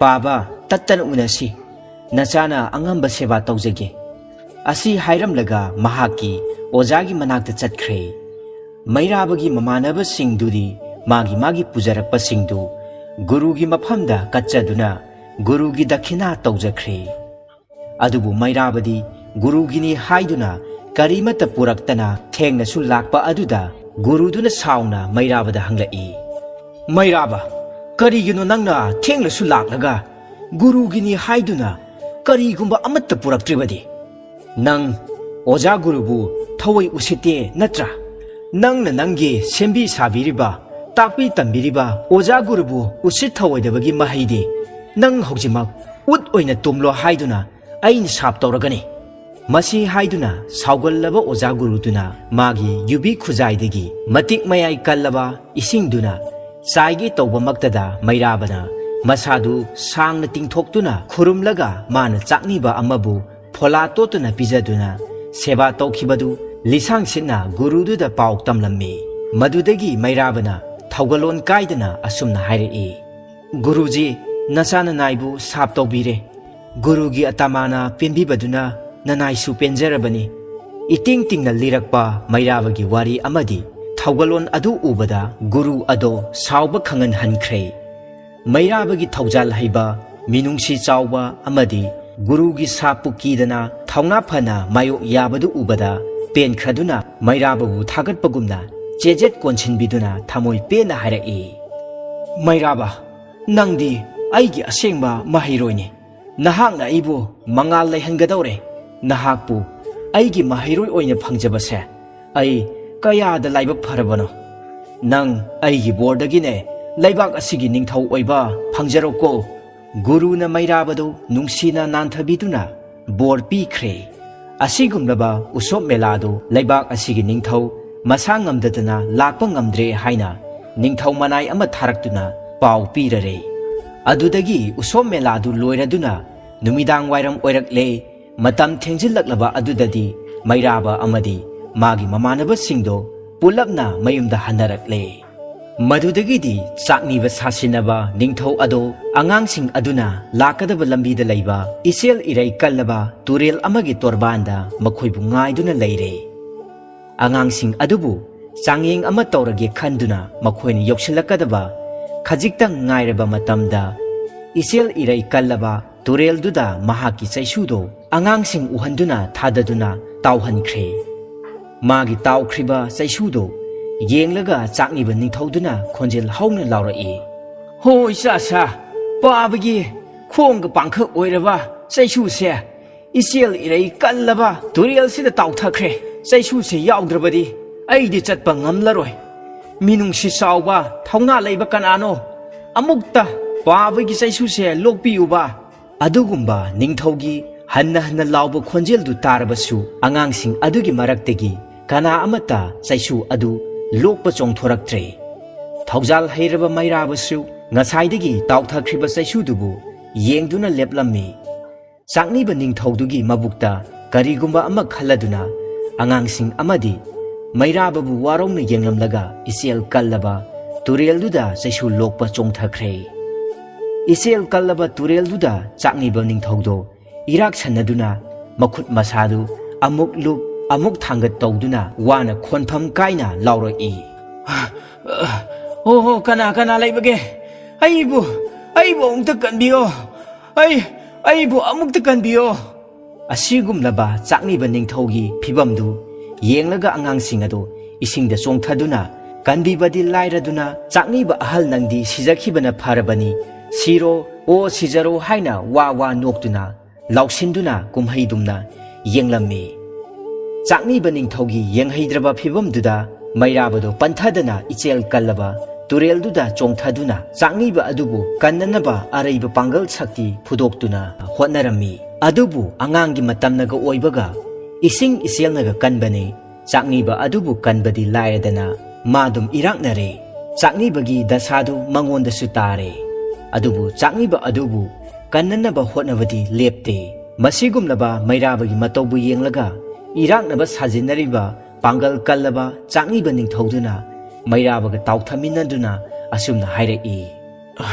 "ꯄꯥꯕ, ꯇꯠꯇꯅ ꯎꯅꯁꯤ꯫ ꯅꯆꯥꯅ ꯑꯉꯝꯕ ꯁꯦꯕꯥ ꯇꯧꯖꯒꯦ"꯫ ꯑꯁꯤ ꯍꯥꯏꯔꯝꯂꯒ ꯃꯍꯥꯛꯀꯤ ꯑꯣꯖꯥꯒꯤ ꯃꯅꯥꯛꯇ ꯆꯠꯈ꯭ꯔꯦ꯫ ꯃꯩꯔꯥꯕꯒꯤ ꯃꯃꯥꯟꯅꯕꯁꯤꯡꯗꯨꯗꯤ ꯃꯥꯒꯤ ꯃꯥꯒꯤ ꯄꯨꯖꯔꯛꯄꯁꯤꯡꯗꯨ ꯒꯨꯔꯨꯒꯤ ꯃꯐꯝꯗ ꯀꯠꯆꯗꯨꯅ ꯒꯨꯔꯨꯒꯤ ꯗꯈꯤꯅꯥ ꯇꯧꯖꯈ꯭ꯔꯦ꯫ ꯑꯗꯨꯕꯨ ꯃꯩꯔꯥꯕꯗꯤ ꯒꯨꯔꯨꯒꯤꯅꯤ ꯍꯥꯏꯗꯨꯅ ꯀꯔꯤꯃꯠꯇ ꯄꯨꯔꯛꯇꯅ ꯊꯦꯡꯅꯁꯨ ꯂꯥꯛꯄ ꯑꯗꯨꯗ ꯒꯨꯔꯨꯗꯨꯅ ꯁꯥꯎꯅ ꯃꯩꯔꯥꯕꯗ ꯍꯪꯂꯛꯏ, "ꯃꯩꯔꯥꯕ, ꯀꯔꯤꯒꯤꯅꯣ ꯅꯪꯅ ꯊꯦꯡꯂꯁꯨ ꯂꯥꯛꯂꯒ ꯒꯨꯔꯨꯒꯤꯅꯤ ꯍꯥꯏꯗꯨꯅ ꯀꯔꯤꯒꯨꯝꯕ ꯑꯃꯠꯇ ꯄꯨꯔꯛꯇ꯭ꯔꯤꯕꯗꯤ? ꯅꯪ ꯑꯣꯖꯥ ꯒꯨꯔꯨꯕꯨ ꯊꯧꯋꯥꯏ ꯎꯁꯤꯠꯇꯦ ꯅꯠꯇ꯭ꯔꯥ? ꯅꯪꯅ ꯅꯪꯒꯤ ꯁꯦꯝꯕꯤ ꯁꯥꯕꯤꯔꯤꯕ, ꯇꯥꯛꯄꯤ ꯇꯝꯕꯤꯔꯤꯕ ꯑꯣꯖꯥ ꯒꯨꯔꯨꯕꯨ ꯎꯁꯤꯠ ꯊꯧꯑꯣꯏꯗꯕꯒꯤ ꯃꯍꯩꯗꯤ ꯅꯪ ꯍꯧꯖꯤꯛꯃꯛ ꯎꯠ ꯑꯣꯏꯅ ꯇꯨꯝꯂꯣ ꯍꯥꯏꯗꯨꯅ ꯑꯩꯅ ꯁꯥꯞ ꯇꯧꯔꯒꯅꯤ"꯫ ꯃꯁꯤ ꯍꯥꯏꯗꯨꯅ ꯁꯥꯎꯒꯜꯂꯕ ꯑꯣꯖꯥ ꯒꯨꯔꯨꯗꯨꯅ ꯃꯥꯒꯤ ꯌꯨꯕꯤ ꯈꯨꯖꯥꯏꯗꯒꯤ ꯃꯇꯤꯛ ꯃꯌꯥꯏ ꯀꯜꯂꯕ ꯏꯁꯤꯡꯗꯨꯅ ꯆꯥꯏꯒꯦ ꯇꯧꯕꯃꯛꯇꯗ ꯃꯩꯔꯥꯕꯅ ꯃꯁꯥꯗꯨ ꯁꯥꯡꯅ ꯇꯤꯡꯊꯣꯛꯇꯨꯅ ꯈꯨꯔꯨꯝꯂꯒ ꯃꯥꯅ ꯆꯥꯛꯅꯤꯕ ꯑꯃꯕꯨ ꯐꯣꯂꯥ ꯇꯣꯠꯇꯨꯅ ꯄꯤꯖꯗꯨꯅ ꯁꯦꯕꯥ ꯇꯧꯈꯤꯕꯗꯨ ꯂꯤꯁꯥꯡꯁꯤꯠꯅ ꯒꯨꯔꯨꯗꯨꯗ ꯄꯥꯎ ꯇꯝꯂꯝꯃꯤ꯫ ꯃꯗꯨꯗꯒꯤ ꯃꯩꯔꯥꯕꯅ ꯊꯧꯒꯜꯂꯣꯟ ꯀꯥꯏꯗꯅ ꯑꯁꯨꯝꯅ ꯍꯥꯏꯔꯛꯏ, "ꯒꯨꯔꯨꯖꯤ, ꯅꯆꯥ ꯅꯅꯥꯏꯕꯨ ꯁꯥꯞ ꯇꯧꯕꯤꯔꯦ꯫ ꯒꯨꯔꯨꯒꯤ ꯑꯇꯃꯥꯅ ꯄꯦꯟꯕꯤꯕꯗꯨꯅ ꯅꯅꯥꯏꯁꯨ ꯄꯦꯟꯖꯔꯕꯅꯤ"꯫ ꯏꯇꯤꯡ ꯇꯤꯡꯅ ꯂꯤꯔꯛꯄ ꯃꯩꯔꯥꯕꯒꯤ ꯋꯥꯔꯤ ꯑꯃꯗꯤ ꯊꯧꯒꯜꯂꯣꯟ ꯑꯗꯨ ꯎꯕꯗ ꯒꯨꯔꯨ ꯑꯗꯣ ꯁꯥꯎꯕ ꯈꯪꯍꯟꯍꯟꯈ꯭ꯔꯦ꯫ ꯃꯩꯔꯥꯕꯒꯤ ꯊꯧꯖꯥꯜ ꯍꯩꯕ, ꯃꯤꯅꯨꯡꯁꯤ ꯆꯥꯎꯕ ꯑꯃꯗꯤ ꯒꯨꯔꯨꯒꯤ ꯁꯥꯞꯄꯨ ꯀꯤꯗꯅ ꯊꯧꯅꯥ ꯐꯅ ꯃꯥꯌꯣꯛ ꯌꯥꯕꯗꯨ ꯎꯕꯗ ꯄꯦꯟꯈ꯭ꯔꯗꯨꯅ ꯃꯩꯔꯥꯕꯕꯨ ꯊꯥꯒꯠꯄꯒꯨꯝꯅ ꯆꯦꯖꯦꯠ ꯀꯣꯟꯁꯤꯟꯕꯤꯗꯨꯅ ꯊꯃꯣꯏ ꯄꯦꯟꯅ ꯍꯥꯏꯔꯛꯏ, "ꯃꯩꯔꯥꯕ, ꯅꯪꯗꯤ ꯑꯩꯒꯤ ꯑꯁꯦꯡꯕ ꯃꯍꯩꯔꯣꯏꯅꯤ꯫ ꯅꯍꯥꯛꯅ ꯑꯩꯕꯨ ꯃꯉꯥꯜ ꯂꯩꯍꯟꯒꯗꯧꯔꯦ꯫ ꯅꯍꯥꯛꯄꯨ ꯑꯩꯒꯤ ꯃꯍꯩꯔꯣꯏ ꯑꯣꯏꯅ ꯐꯪꯖꯕꯁꯦ ꯑꯩ ꯀꯌꯥꯗ ꯂꯥꯏꯕꯛ ꯐꯔꯕꯅꯣ꯫ ꯅꯪ ꯑꯩꯒꯤ ꯕꯣꯔꯗꯒꯤꯅꯦ ꯂꯩꯕꯥꯛ ꯑꯁꯤꯒꯤ ꯅꯤꯡꯊꯧ ꯑꯣꯏꯕ ꯐꯪꯖꯔꯣꯀꯣ꯫" ꯒꯨꯔꯨꯅ ꯃꯩꯔꯥꯕꯗꯨ ꯅꯨꯡꯁꯤꯅ ꯅꯥꯟꯊꯕꯤꯗꯨꯅ ꯕꯣꯔ ꯄꯤꯈ꯭ꯔꯦ꯫ ꯑꯁꯤꯒꯨꯝꯂꯕ ꯎꯁꯣꯞ ꯃꯦꯂꯥꯗꯨ ꯂꯩꯕꯥꯛ ꯑꯁꯤꯒꯤ ꯅꯤꯡꯊꯧ ꯃꯁꯥ ꯉꯝꯗꯗꯅ ꯂꯥꯛꯄ ꯉꯝꯗ꯭ꯔꯦ ꯍꯥꯏꯅ ꯅꯤꯡꯊꯧ ꯃꯅꯥꯏ ꯑꯃ ꯊꯥꯔꯛꯇꯨꯅ ꯄꯥꯎ ꯄꯤꯔꯔꯦ꯫ ꯑꯗꯨꯗꯒꯤ ꯎꯁꯣꯞ ꯃꯦꯂꯥꯗꯨ ꯂꯣꯏꯔꯗꯨꯅ ꯅꯨꯃꯤꯗꯥꯡ ꯋꯥꯏꯔꯝ ꯑꯣꯏꯔꯛꯂꯦ꯫ ꯃꯇꯝ ꯊꯦꯡꯖꯤꯜꯂꯛꯂꯕ ꯑꯗꯨꯗꯗꯤ ꯃꯩꯔꯥꯕ ꯑꯃꯗꯤ ꯃꯥꯒꯤ ꯃꯃꯥꯟꯅꯕꯁꯤꯡꯗꯣ ꯄꯨꯂꯞꯅ ꯃꯌꯨꯝꯗ ꯍꯟꯅꯔꯛꯂꯦ꯫ ꯃꯗꯨꯗꯒꯤꯗꯤ ꯆꯥꯛꯅꯤꯕ ꯁꯥꯁꯤꯟꯅꯕ ꯅꯤꯡꯊꯧ ꯑꯗꯣ ꯑꯉꯥꯡꯁꯤꯡ ꯑꯗꯨꯅ ꯂꯥꯛꯀꯗꯕ ꯂꯝꯕꯤꯗ ꯂꯩꯕ ꯏꯆꯦꯜ ꯏꯔꯩ ꯀꯜꯂꯕ ꯇꯨꯔꯦꯜ ꯑꯃꯒꯤ ꯇꯣꯔꯕꯥꯟꯗ ꯃꯈꯣꯏꯕꯨ ꯉꯥꯏꯗꯨꯅ ꯂꯩꯔꯦ꯫ ꯑꯉꯥꯡꯁꯤꯡ ꯑꯗꯨꯕꯨ ꯆꯥꯡꯌꯦꯡ ꯑꯃ ꯇꯧꯔꯒꯦ ꯈꯟꯗꯨꯅ ꯃꯈꯣꯏꯅ ꯌꯧꯁꯤꯜꯂꯛꯀꯗꯕ ꯈꯖꯤꯛꯇꯪ ꯉꯥꯏꯔꯕ ꯃꯇꯝꯗ ꯏꯆꯦꯜ ꯏꯔꯩ ꯀꯜꯂꯕ ꯇꯨꯔꯦꯜꯗꯨꯗ ꯃꯍꯥꯛꯀꯤ ꯆꯩꯁꯨꯗꯣ ꯑꯉꯥꯡꯁꯤꯡ ꯎꯍꯟꯗꯨꯅ ꯊꯥꯗꯗꯨꯅ ꯇꯥꯎꯍꯟꯈ꯭ꯔꯦ꯫ ꯃꯥꯒꯤ ꯇꯥꯎꯈ꯭ꯔꯤꯕ ꯆꯩꯁꯨꯗꯣ ꯌꯦꯡꯂꯒ ꯆꯥꯛꯅꯤꯕ ꯅꯤꯡꯊꯧꯗꯨꯅ ꯈꯣꯟꯖꯦꯜ ꯍꯧꯅ ꯂꯥꯎꯔꯛꯏ, "ꯍꯣ ꯏꯆꯥ ꯁꯥ, ꯄꯥꯕꯒꯤ ꯈꯣꯡꯒ ꯄꯥꯡꯈꯛ ꯑꯣꯏꯔꯕ ꯆꯩꯁꯨꯁꯦ ꯏꯆꯦꯜ ꯏꯔꯩ ꯀꯜꯂꯕ ꯇꯨꯔꯦꯜꯁꯤꯗ ꯇꯥꯎꯊꯈ꯭ꯔꯦ꯫ ꯆꯩꯁꯨꯁꯦ ꯌꯥꯎꯗ꯭ꯔꯕꯗꯤ ꯑꯩꯗꯤ ꯆꯠꯄ ꯉꯝꯂꯔꯣꯏ꯫ ꯃꯤꯅꯨꯡꯁꯤ ꯆꯥꯎꯕ, ꯊꯧꯅꯥ ꯂꯩꯕ ꯀꯅꯥꯅꯣ? ꯑꯃꯨꯛꯇ ꯄꯥꯕꯒꯤ ꯆꯩꯁꯨꯁꯦ ꯂꯣꯛꯄꯤꯌꯨꯕ꯫" ꯑꯗꯨꯒꯨꯝꯕ ꯅꯤꯡꯊꯧꯒꯤ ꯍꯟꯅ ꯍꯟꯅ ꯂꯥꯎꯕ ꯈꯣꯟꯖꯦꯜꯗꯨ ꯇꯥꯔꯕꯁꯨ ꯑꯉꯥꯡꯁꯤꯡ ꯑꯗꯨꯒꯤ ꯃꯔꯛꯇꯒꯤ ꯀꯅꯥ ꯑꯃꯠꯇ ꯆꯩꯁꯨ ꯑꯗꯨ ꯂꯣꯛꯄ ꯆꯣꯡꯊꯣꯔꯛꯇ꯭ꯔꯦ꯫ ꯊꯧꯖꯥꯜ ꯍꯩꯔꯕ ꯃꯩꯔꯥꯕꯁꯨ ꯉꯁꯥꯏꯗꯒꯤ ꯇꯥꯎꯊꯈ꯭ꯔꯤꯕ ꯆꯩꯁꯨꯗꯨꯕꯨ ꯌꯦꯡꯗꯨꯅ ꯂꯦꯞꯂꯝꯃꯤ꯫ ꯆꯥꯛꯅꯤꯕ ꯅꯤꯡꯊꯧꯗꯨꯒꯤ ꯃꯕꯨꯛꯇ ꯀꯔꯤꯒꯨꯝꯕ ꯑꯃ ꯈꯜꯂꯗꯨꯅ ꯑꯉꯥꯡꯁꯤꯡ ꯑꯃꯗꯤ ꯃꯩꯔꯥꯕꯕꯨ ꯋꯥꯔꯧꯅ ꯌꯦꯡꯂꯝꯂꯒ ꯏꯆꯦꯜ ꯀꯜꯂꯕ ꯇꯨꯔꯦꯜꯗꯨꯗ ꯆꯩꯁꯨ ꯂꯣꯛꯄ ꯆꯣꯡꯊꯈ꯭ꯔꯦ꯫ ꯏꯆꯦꯜ ꯀꯜꯂꯕ ꯇꯨꯔꯦꯜꯗꯨꯗ ꯆꯥꯛꯅꯤꯕ ꯅꯤꯡꯊꯧꯗꯣ ꯏꯔꯥꯛ ꯁꯟꯅꯗꯨꯅ ꯃꯈꯨꯠ ꯃꯁꯥꯗꯨ ꯑꯃꯨꯛ ꯂꯨꯞ ꯑꯃꯨꯛ ꯊꯥꯡꯒꯠ ꯇꯧꯗꯨꯅ ꯋꯥꯅ ꯈꯣꯟꯐꯝ ꯀꯥꯏꯅ ꯂꯥꯎꯔꯛꯏ꯫ "ꯍꯣ ꯍꯣ, ꯀꯅꯥ ꯀꯅꯥ ꯂꯩꯕꯒꯦ? ꯑꯩꯕꯨ, ꯑꯩꯕꯨ ꯑꯃꯨꯛꯇ ꯀꯟꯕꯤꯌꯣ꯫ ꯑꯩ, ꯑꯩꯕꯨ ꯑꯃꯨꯛꯇ ꯀꯟꯕꯤꯌꯣ꯫" ꯑꯁꯤꯒꯨꯝꯂꯕ ꯆꯥꯛꯅꯤꯕ ꯅꯤꯡꯊꯧꯒꯤ ꯐꯤꯕꯝꯗꯨ ꯌꯦꯡꯂꯒ ꯑꯉꯥꯡꯁꯤꯡ ꯑꯗꯨ ꯏꯁꯤꯡꯗ ꯆꯣꯡꯊꯗꯨꯅ ꯀꯟꯕꯤꯕꯗꯤ ꯂꯥꯏꯔꯗꯨꯅ, "ꯆꯥꯛꯅꯤꯕ ꯑꯍꯜ, ꯅꯪꯗꯤ ꯁꯤꯖꯈꯤꯕꯅ ꯐꯔꯕꯅꯤ, ꯁꯤꯔꯣ, ꯑꯣ ꯁꯤꯖꯔꯣ" ꯍꯥꯏꯅ ꯋꯥ ꯋꯥ ꯅꯣꯛꯇꯨꯅ ꯂꯥꯎꯁꯤꯟꯗꯨꯅ ꯀꯨꯝꯍꯩꯗꯨꯝꯅ ꯌꯦꯡꯂꯝꯃꯤ꯫ ꯆꯥꯛꯅꯤꯕ ꯅꯤꯡꯊꯧꯒꯤ ꯌꯦꯡꯍꯩꯗ꯭ꯔꯕ ꯐꯤꯕꯝꯗꯨꯗ ꯃꯩꯔꯥꯕꯗꯣ ꯄꯟꯊꯗꯅ ꯏꯆꯦꯜ ꯀꯜꯂꯕ ꯇꯨꯔꯦꯜꯗꯨꯗ ꯆꯣꯡꯊꯗꯨꯅ ꯆꯥꯛꯅꯤꯕ ꯑꯗꯨꯕꯨ ꯀꯟꯅꯅꯕ ꯑꯔꯩꯕ ꯄꯥꯡꯒꯜ ꯁꯛꯇꯤ ꯐꯨꯗꯣꯛꯇꯨꯅ ꯍꯣꯠꯅꯔꯝꯃꯤ꯫ ꯑꯗꯨꯕꯨ ꯑꯉꯥꯡꯒꯤ ꯃꯇꯝꯅꯒ ꯑꯣꯏꯕꯒ ꯏꯁꯤꯡ ꯏꯆꯦꯜꯅꯒ ꯀꯟꯕꯅꯤ꯫ ꯆꯥꯛꯅꯤꯕ ꯑꯗꯨꯕꯨ ꯀꯟꯕꯗꯤ ꯂꯥꯏꯔꯗꯅ ꯃꯥꯗꯨꯝ ꯏꯔꯥꯛꯅꯔꯦ꯫ ꯆꯥꯛꯅꯤꯕꯒꯤ ꯗꯁꯥꯗꯨ ꯃꯉꯣꯟꯗꯁꯨ ꯇꯥꯔꯦ꯫ ꯑꯗꯨꯕꯨ ꯆꯥꯛꯅꯤꯕ ꯑꯗꯨꯕꯨ ꯀꯟꯅꯅꯕ ꯍꯣꯠꯅꯕꯗꯤ ꯂꯦꯞꯇꯦ꯫ ꯃꯁꯤꯒꯨꯝꯂꯕ ꯃꯩꯔꯥꯕꯒꯤ ꯃꯇꯧꯕꯨ ꯌꯦꯡꯂꯒ ꯏꯔꯥꯛꯅꯕ ꯁꯥꯖꯤꯟꯅꯔꯤꯕ ꯄꯥꯡꯒꯜ ꯀꯜꯂꯕ ꯆꯥꯛꯅꯤꯕ ꯅꯤꯡꯊꯧꯗꯨꯅ ꯃꯩꯔꯥꯕꯒ ꯇꯥꯎꯊꯃꯤꯟꯅꯗꯨꯅ ꯑꯁꯨꯝꯅ ꯍꯥꯏꯔꯛꯏ,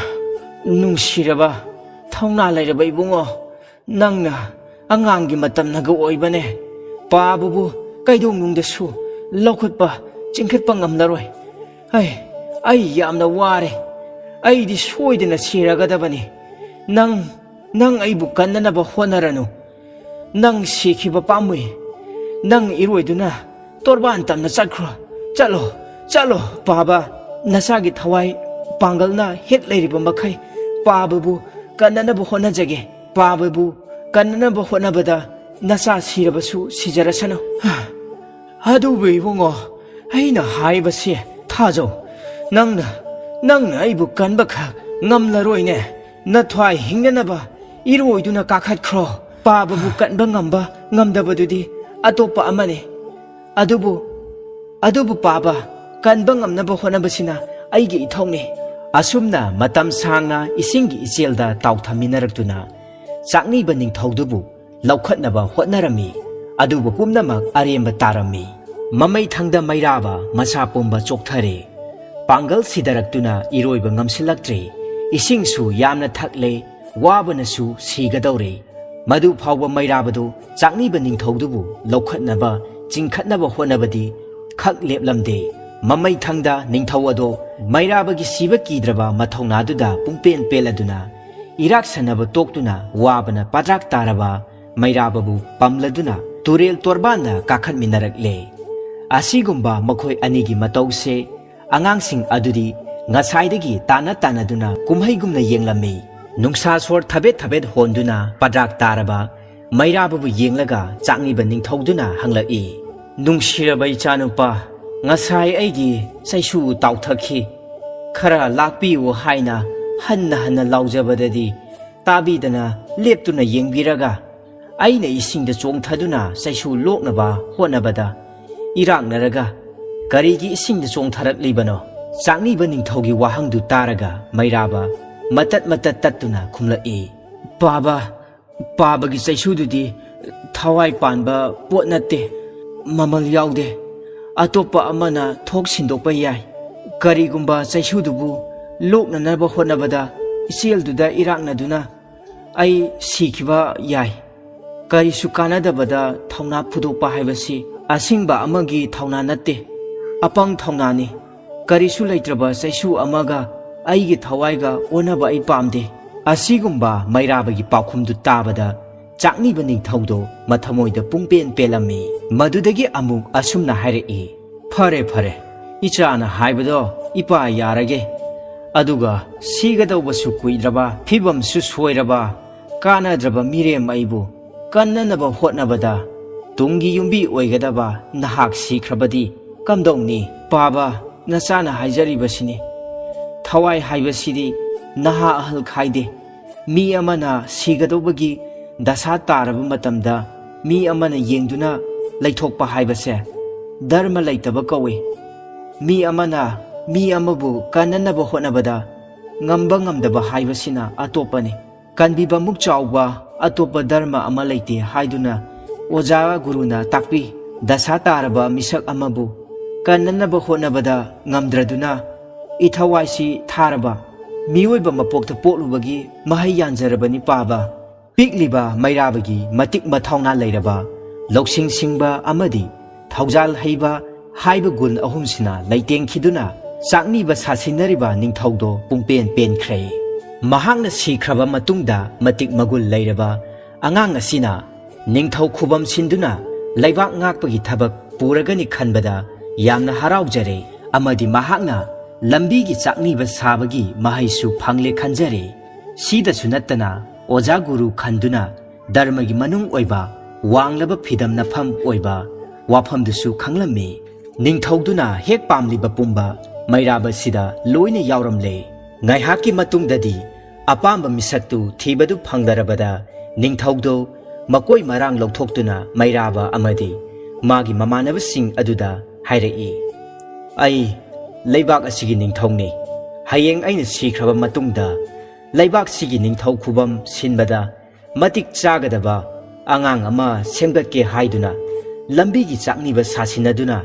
"ꯅꯨꯡꯁꯤꯔꯕ, ꯊꯧꯅꯥ ꯂꯩꯔꯕ ꯏꯕꯨꯡꯉꯣ, ꯅꯪꯅ ꯑꯉꯥꯡꯒꯤ ꯃꯇꯝꯅꯒ ꯑꯣꯏꯕꯅꯦ꯫ ꯄꯥꯕꯕꯨ ꯀꯩꯗꯧꯅꯨꯡꯗꯁꯨ ꯂꯧꯈꯠꯄ, ꯆꯤꯡꯈꯠꯄ ꯉꯝꯂꯔꯣꯏ꯫ ꯑꯩ, ꯑꯩ ꯌꯥꯝꯅ ꯋꯥꯔꯦ꯫ ꯑꯩꯗꯤ ꯁꯣꯏꯗꯅ ꯁꯤꯔꯒꯗꯕꯅꯤ꯫ ꯅꯪ, ꯅꯪ ꯑꯩꯕꯨ ꯀꯟꯅꯅꯕ ꯍꯣꯠꯅꯔꯅꯨ꯫ ꯅꯪ ꯁꯤꯈꯤꯕ ꯄꯥꯝꯃꯨꯏ꯫ ꯅꯪ ꯏꯔꯣꯏꯗꯨꯅ ꯇꯣꯔꯕꯥꯟ ꯇꯝꯅ ꯆꯠꯈ꯭ꯔꯣ꯫ ꯆꯠꯂꯣ, ꯆꯠꯂꯣ, ꯄꯥꯕ꯫ ꯅꯆꯥꯒꯤ ꯊꯋꯥꯏ ꯄꯥꯡꯒꯜꯅ ꯍꯦꯛ ꯂꯩꯔꯤꯕ ꯃꯈꯩ ꯄꯥꯕꯕꯨ ꯀꯟꯅꯅꯕ ꯍꯣꯠꯅꯖꯒꯦ꯫ ꯄꯥꯕꯕꯨ ꯀꯟꯅꯅꯕ ꯍꯣꯠꯅꯕꯗ ꯅꯆꯥ ꯁꯤꯔꯕꯁꯨ ꯁꯤꯖꯔꯁꯅꯨ꯫" "ꯑꯗꯨꯕꯨ ꯏꯕꯨꯡꯉꯣ, ꯑꯩꯅ ꯍꯥꯏꯕꯁꯤ ꯊꯥꯖꯧ꯫ ꯅꯪꯅ, ꯅꯪꯅ ꯑꯩꯕꯨ ꯀꯟꯕꯈꯛ ꯉꯝꯂꯔꯣꯏꯅꯦ꯫ ꯅꯊ꯭ꯋꯥꯏ ꯍꯤꯡꯅꯅꯕ ꯏꯔꯣꯏꯗꯨꯅ ꯀꯥꯈꯠꯈ꯭ꯔꯣ꯫ ꯄꯥꯕꯕꯨ ꯀꯟꯕ ꯉꯝꯕ ꯉꯝꯗꯕꯗꯨꯗꯤ ꯑꯇꯣꯞꯄ ꯑꯃꯅꯤ꯫ ꯑꯗꯨꯕꯨ, ꯑꯗꯨꯕꯨ ꯄꯥꯕ ꯀꯟꯕ ꯉꯝꯅꯕ ꯍꯣꯠꯅꯕꯁꯤꯅ ꯑꯩꯒꯤ ꯏꯊꯧꯅꯤ꯫" ꯑꯁꯨꯝꯅ ꯃꯇꯝ ꯁꯥꯡꯅ ꯏꯁꯤꯡꯒꯤ ꯏꯆꯦꯜꯗ ꯇꯥꯎꯊꯃꯤꯟꯅꯔꯛꯇꯨꯅ ꯆꯥꯛꯅꯤꯕ ꯅꯤꯡꯊꯧꯗꯨꯕꯨ ꯂꯧꯈꯠꯅꯕ ꯍꯣꯠꯅꯔꯝꯃꯤ꯫ ꯑꯗꯨꯕꯨ ꯄꯨꯝꯅꯃꯛ ꯑꯔꯦꯝꯕ ꯇꯥꯔꯝꯃꯤ꯫ ꯃꯃꯩꯊꯪꯗ ꯃꯩꯔꯥꯕ ꯃꯁꯥ ꯄꯨꯝꯕ ꯆꯣꯛꯊꯔꯦ꯫ ꯄꯥꯡꯒꯜ ꯁꯤꯊꯔꯛꯇꯨꯅ ꯏꯔꯣꯏꯕ ꯉꯝꯁꯤꯜꯂꯛꯇ꯭ꯔꯦ꯫ ꯏꯁꯤꯡꯁꯨ ꯌꯥꯝꯅ ꯊꯛꯂꯦ꯫ ꯋꯥꯕꯅꯁꯨ ꯁꯤꯒꯗꯧꯔꯦ꯫ ꯃꯗꯨ ꯐꯥꯎꯕ ꯃꯩꯔꯥꯕꯗꯨ ꯆꯥꯛꯅꯤꯕ ꯅꯤꯡꯊꯧꯗꯨꯕꯨ ꯂꯧꯈꯠꯅꯕ, ꯆꯤꯡꯈꯠꯅꯕ ꯍꯣꯠꯅꯕꯗꯤ ꯈꯛ ꯂꯦꯞꯂꯝꯗꯦ꯫ ꯃꯃꯩꯊꯪꯗ ꯅꯤꯡꯊꯧ ꯑꯗꯣ ꯃꯩꯔꯥꯕꯒꯤ ꯁꯤꯕ ꯀꯤꯗ꯭ꯔꯕ ꯃꯊꯧꯅꯥꯗꯨꯗ ꯄꯨꯡꯄꯦꯟ ꯄꯦꯜꯂꯗꯨꯅ, ꯏꯔꯥꯛꯁꯟꯅꯕ ꯇꯣꯛꯇꯨꯅ ꯋꯥꯕꯅ ꯄꯥꯗ꯭ꯔꯥꯛ ꯇꯥꯔꯕ ꯃꯩꯔꯥꯕꯕꯨ ꯄꯝꯂꯗꯨꯅ ꯇꯨꯔꯦꯜ ꯇꯣꯔꯕꯥꯟꯗ ꯀꯥꯈꯠꯃꯤꯟꯅꯔꯛꯂꯦ꯫ ꯑꯁꯤꯒꯨꯝꯕ ꯃꯈꯣꯏ ꯑꯅꯤꯒꯤ ꯃꯇꯧꯁꯦ ꯑꯉꯥꯡꯁꯤꯡ ꯑꯗꯨꯗꯤ ꯉꯁꯥꯏꯗꯒꯤ ꯇꯥꯟꯅ ꯇꯥꯟꯅꯗꯨꯅ ꯀꯨꯝꯍꯩꯒꯨꯝꯅ ꯌꯦꯡꯂꯝꯃꯤ꯫ ꯅꯨꯡꯁꯥ ꯁꯣꯔ ꯊꯕꯦꯠ ꯊꯕꯦꯠ ꯍꯣꯟꯗꯨꯅ ꯄꯗ꯭ꯔꯥꯛ ꯇꯥꯔꯕ ꯃꯩꯔꯥꯕꯕꯨ ꯌꯦꯡꯂꯒ ꯆꯥꯛꯅꯤꯕ ꯅꯤꯡꯊꯧꯗꯨꯅ ꯍꯪꯂꯛꯏ, "ꯅꯨꯡꯁꯤꯔꯕ ꯏꯆꯥꯅꯨꯄꯥ, ꯉꯁꯥꯏ ꯑꯩꯒꯤ ꯆꯩꯁꯨ ꯇꯥꯎꯊꯛꯈꯤ꯫ ꯈꯔ ꯂꯥꯛꯄꯤꯌꯨ" ꯍꯥꯏꯅ ꯍꯟꯅ ꯍꯟꯅ ꯂꯥꯎꯖꯕꯗꯗꯤ ꯇꯥꯕꯤꯗꯅ ꯂꯦꯞꯇꯨꯅ ꯌꯦꯡꯕꯤꯔꯒ ꯑꯩꯅ ꯏꯁꯤꯡꯗ ꯆꯣꯡꯊꯗꯨꯅ ꯆꯩꯁꯨ ꯂꯣꯛꯅꯕ ꯍꯣꯠꯅꯕꯗ ꯏꯔꯥꯛꯅꯔꯒ "ꯀꯔꯤꯒꯤ ꯏꯁꯤꯡꯗ ꯆꯣꯡꯊꯔꯛꯂꯤꯕꯅꯣ?" ꯆꯥꯛꯅꯤꯕ ꯅꯤꯡꯊꯧꯒꯤ ꯋꯥꯍꯪꯗꯨ ꯇꯥꯔꯒ ꯃꯩꯔꯥꯕ ꯃꯇꯠ ꯃꯇꯠ ꯇꯠꯇꯨꯅ ꯈꯨꯝꯂꯛꯏ, "ꯄꯥꯕ, ꯄꯥꯕꯒꯤ ꯆꯩꯁꯨꯗꯨꯗꯤ ꯊꯋꯥꯏ ꯄꯥꯟꯕ ꯄꯣꯠ ꯅꯠꯇꯦ, ꯃꯃꯜ ꯌꯥꯎꯗꯦ꯫ ꯑꯇꯣꯞꯄ ꯑꯃꯅ ꯊꯣꯛ ꯁꯤꯟꯗꯣꯛꯄ ꯌꯥꯏ꯫ ꯀꯔꯤꯒꯨꯝꯕ ꯆꯩꯁꯨꯗꯨꯕꯨ ꯂꯣꯛꯅꯅꯕ ꯍꯣꯠꯅꯕꯗ ꯏꯆꯦꯜꯗꯨꯗ ꯏꯔꯥꯛꯅꯗꯨꯅ ꯑꯩ ꯁꯤꯈꯤꯕ ꯌꯥꯏ꯫ ꯀꯔꯤꯁꯨ ꯀꯥꯟꯅꯗꯕꯗ ꯊꯧꯅꯥ ꯐꯨꯗꯣꯛꯄ ꯍꯥꯏꯕꯁꯤ ꯑꯁꯤꯡꯕ ꯑꯃꯒꯤ ꯊꯧꯅꯥ ꯅꯠꯇꯦ, ꯑꯄꯪ ꯊꯧꯅꯥꯅꯤ꯫ ꯀꯔꯤꯁꯨ ꯂꯩꯇ꯭ꯔꯕ ꯆꯩꯁꯨ ꯑꯃꯒ ꯑꯩꯒꯤ ꯊꯋꯥꯏꯒ ꯑꯣꯟꯅꯕ ꯑꯩ ꯄꯥꯝꯗꯦ꯫" ꯑꯁꯤꯒꯨꯝꯕ ꯃꯩꯔꯥꯕꯒꯤ ꯄꯥꯎꯈꯨꯝꯗꯨ ꯇꯥꯕꯗ ꯆꯥꯛꯅꯤꯕ ꯅꯤꯡꯊꯧꯗꯣ ꯃꯊꯃꯣꯏꯗ ꯄꯨꯡꯄꯦꯟ ꯄꯦꯜꯂꯝꯃꯤ꯫ ꯃꯗꯨꯗꯒꯤ ꯑꯃꯨꯛ ꯑꯁꯨꯝꯅ ꯍꯥꯏꯔꯛꯏ, "ꯐꯔꯦ, ꯐꯔꯦ, ꯏꯆꯥꯅ ꯍꯥꯏꯕꯗꯣ ꯏꯄꯥ ꯌꯥꯔꯒꯦ꯫ ꯑꯗꯨꯒ ꯁꯤꯒꯗꯧꯕꯁꯨ ꯀꯨꯏꯗ꯭ꯔꯕ, ꯐꯤꯕꯝꯁꯨ ꯁꯣꯏꯔꯕ, ꯀꯥꯟꯅꯗ꯭ꯔꯕ ꯃꯤꯔꯦꯝ ꯑꯩꯕꯨ ꯀꯟꯅꯅꯕ ꯍꯣꯠꯅꯕꯗ ꯇꯨꯡꯒꯤ ꯌꯨꯝꯕꯤ ꯑꯣꯏꯒꯗꯕ ꯅꯍꯥꯛ ꯁꯤꯈ꯭ꯔꯕꯗꯤ ꯀꯝꯗꯧꯅꯤ? ꯄꯥꯕ, ꯅꯆꯥꯅ ꯍꯥꯏꯖꯔꯤꯕꯁꯤꯅꯤ꯫ ꯊꯋꯥꯏ ꯍꯥꯏꯕꯁꯤꯗꯤ ꯅꯍꯥ ꯑꯍꯜ ꯈꯥꯏꯗꯦ꯫ ꯃꯤ ꯑꯃꯅ ꯁꯤꯒꯗꯧꯕꯒꯤ ꯗꯁꯥ ꯇꯥꯔꯕ ꯃꯇꯝꯗ ꯃꯤ ꯑꯃꯅ ꯌꯦꯡꯗꯨꯅ ꯂꯩꯊꯣꯛꯄ ꯍꯥꯏꯕꯁꯦ ꯙꯔꯃ ꯂꯩꯇꯕ ꯀꯧꯏ꯫ ꯃꯤ ꯑꯃꯅ ꯃꯤ ꯑꯃꯕꯨ ꯀꯟꯅꯅꯕ ꯍꯣꯠꯅꯕꯗ ꯉꯝꯕ ꯉꯝꯗꯕ ꯍꯥꯏꯕꯁꯤꯅ ꯑꯇꯣꯞꯄꯅꯤ꯫ ꯀꯟꯕꯤꯕꯃꯨꯛ ꯆꯥꯎꯕ ꯑꯇꯣꯞꯄ ꯙꯔꯃ ꯑꯃ ꯂꯩꯇꯦ" ꯍꯥꯏꯗꯨꯅ ꯑꯣꯖꯥ ꯒꯨꯔꯨꯅ ꯇꯥꯛꯄꯤ꯫ ꯗꯁꯥ ꯇꯥꯔꯕ ꯃꯤꯁꯛ ꯑꯃꯕꯨ ꯀꯟꯅꯅꯕ ꯍꯣꯠꯅꯕꯗ ꯉꯝꯗ꯭ꯔꯗꯨꯅ ꯏꯊꯋꯥꯏꯁꯤ ꯊꯥꯔꯕ ꯃꯤꯑꯣꯏꯕ ꯃꯄꯣꯛꯇ ꯄꯣꯛꯂꯨꯕꯒꯤ ꯃꯍꯩ ꯌꯥꯟꯖꯔꯕꯅꯤ ꯄꯥꯕ꯫ ꯄꯤꯛꯂꯤꯕ ꯃꯩꯔꯥꯕꯒꯤ ꯃꯇꯤꯛ ꯃꯊꯧꯅꯥ ꯂꯩꯔꯕ, ꯂꯧꯁꯤꯡ ꯁꯤꯡꯕ ꯑꯃꯗꯤ ꯊꯧꯖꯥꯜ ꯍꯩꯕ ꯍꯥꯏꯕ ꯒꯨꯟ ꯑꯍꯨꯝꯁꯤꯅ ꯂꯩꯇꯦꯡꯈꯤꯗꯨꯅ ꯆꯥꯛꯅꯤꯕ ꯁꯥꯁꯤꯟꯅꯔꯤꯕ ꯅꯤꯡꯊꯧꯗꯣ ꯄꯨꯡꯄꯦꯟ ꯄꯦꯟꯈ꯭ꯔꯦ꯫ ꯃꯍꯥꯛꯅ ꯁꯤꯈ꯭ꯔꯕ ꯃꯇꯨꯡꯗ ꯃꯇꯤꯛ ꯃꯒꯨꯟ ꯂꯩꯔꯕ ꯑꯉꯥꯡ ꯑꯁꯤꯅ ꯅꯤꯡꯊꯧ ꯈꯨꯕꯝ ꯁꯤꯟꯗꯨꯅ ꯂꯩꯕꯥꯛ ꯉꯥꯛꯄꯒꯤ ꯊꯕꯛ ꯄꯨꯔꯒꯅꯤ ꯈꯟꯕꯗ ꯌꯥꯝꯅ ꯍꯔꯥꯎꯖꯔꯦ꯫ ꯑꯃꯗꯤ ꯃꯍꯥꯛꯅ ꯂꯝꯕꯤꯒꯤ ꯆꯥꯛꯅꯤꯕ ꯁꯥꯕꯒꯤ ꯃꯍꯩꯁꯨ ꯐꯪꯂꯦ ꯈꯟꯖꯔꯦ꯫ ꯁꯤꯗꯁꯨ ꯅꯠꯇꯅ ꯑꯣꯖꯥ ꯒꯨꯔꯨ ꯈꯟꯗꯨꯅ ꯙꯔꯃꯒꯤ ꯃꯅꯨꯡ ꯑꯣꯏꯕ ꯋꯥꯡꯂꯕ ꯐꯤꯗꯝꯅꯐꯝ ꯑꯣꯏꯕ ꯋꯥꯐꯝꯗꯨꯁꯨ ꯈꯪꯂꯝꯃꯤ꯫ ꯅꯤꯡꯊꯧꯗꯨꯅ ꯍꯦꯛ ꯄꯥꯝꯂꯤꯕ ꯄꯨꯝꯕ ꯃꯩꯔꯥꯕꯁꯤꯗ ꯂꯣꯏꯅ ꯌꯥꯎꯔꯝꯂꯦ꯫ ꯉꯥꯏꯍꯥꯛꯀꯤ ꯃꯇꯨꯡꯗꯗꯤ ꯑꯄꯥꯝꯕ ꯃꯤꯁꯛꯇꯨ ꯊꯤꯕꯗꯨ ꯐꯪꯗꯔꯕꯗ ꯅꯤꯡꯊꯧꯗꯨ ꯃꯀꯣꯏ ꯃꯔꯥꯡ ꯂꯧꯊꯣꯛꯇꯨꯅ ꯃꯩꯔꯥꯕ ꯑꯃꯗꯤ ꯃꯥꯒꯤ ꯃꯃꯥꯟꯅꯕꯁꯤꯡ ꯑꯗꯨꯗ ꯍꯥꯏꯔꯛꯏ, "ꯑꯩ ꯂꯩꯕꯥꯛ ꯑꯁꯤꯒꯤ ꯅꯤꯡꯊꯧꯅꯤ꯫ ꯍꯌꯦꯡ ꯑꯩꯅ ꯁꯤꯈ꯭ꯔꯕ ꯃꯇꯨꯡꯗ ꯂꯩꯕꯥꯛꯁꯤꯒꯤ ꯅꯤꯡꯊꯧ ꯈꯨꯕꯝ ꯁꯤꯟꯕꯗ ꯃꯇꯤꯛ ꯆꯥꯒꯗꯕ ꯑꯉꯥꯡ ꯑꯃ ꯁꯦꯝꯒꯠꯀꯦ ꯍꯥꯏꯗꯨꯅ ꯂꯝꯕꯤꯒꯤ ꯆꯥꯛꯅꯤꯕ ꯁꯥꯁꯤꯟꯅꯗꯨꯅ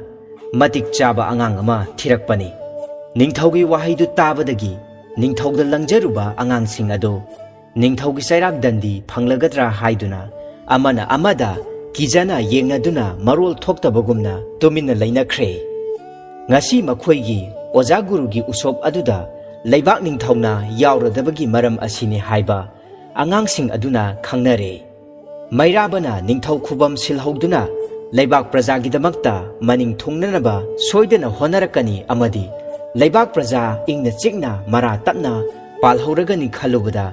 ꯃꯇꯤꯛ ꯆꯥꯕ ꯑꯉꯥꯡ ꯑꯃ ꯊꯤꯔꯛꯄꯅꯤ꯫" ꯅꯤꯡꯊꯧꯒꯤ ꯋꯥꯍꯩꯗꯨ ꯇꯥꯕꯗꯒꯤ ꯅꯤꯡꯊꯧꯗ ꯂꯪꯖꯔꯨꯕ ꯑꯉꯥꯡꯁꯤꯡ ꯑꯗꯨ ꯅꯤꯡꯊꯧꯒꯤ ꯆꯩꯔꯥꯛ ꯗꯟꯗꯤ ꯐꯪꯂꯒꯗ꯭ꯔꯥ ꯍꯥꯏꯗꯨꯅ ꯑꯃꯅ ꯑꯃꯗ ꯀꯤꯖꯅ ꯌꯦꯡꯅꯗꯨꯅ ꯃꯔꯣꯜ ꯊꯣꯛꯇꯕꯒꯨꯝꯅ ꯇꯨꯃꯤꯟꯅ ꯂꯩꯅꯈ꯭ꯔꯦ꯫ ꯉꯁꯤ ꯃꯈꯣꯏꯒꯤ ꯑꯣꯖꯥ ꯒꯨꯔꯨꯒꯤ ꯎꯁꯣꯞ ꯑꯗꯨꯗ ꯂꯩꯕꯥꯛ ꯅꯤꯡꯊꯧꯅ ꯌꯥꯎꯔꯗꯕꯒꯤ ꯃꯔꯝ ꯑꯁꯤꯅꯤ ꯍꯥꯏꯕ ꯑꯉꯥꯡꯁꯤꯡ ꯑꯗꯨꯅ ꯈꯪꯅꯔꯦ꯫ ꯃꯩꯔꯥꯕꯅ ꯅꯤꯡꯊꯧ ꯈꯨꯕꯝ ꯁꯤꯜꯍꯧꯗꯨꯅ ꯂꯩꯕꯥꯛ ꯄ꯭ꯔꯖꯥꯒꯤꯗꯃꯛꯇ ꯃꯅꯤꯡ ꯊꯨꯡꯅꯅꯕ ꯁꯣꯏꯗꯅ ꯍꯣꯠꯅꯔꯛꯀꯅꯤ ꯑꯃꯗꯤ ꯂꯩꯕꯥꯛ ꯄ꯭ꯔꯖꯥ ꯏꯪꯅ ꯆꯤꯛꯅ ꯃꯔꯥ ꯇꯞꯅ ꯄꯥꯜꯍꯧꯔꯒꯅꯤ ꯈꯜꯂꯨꯕꯗ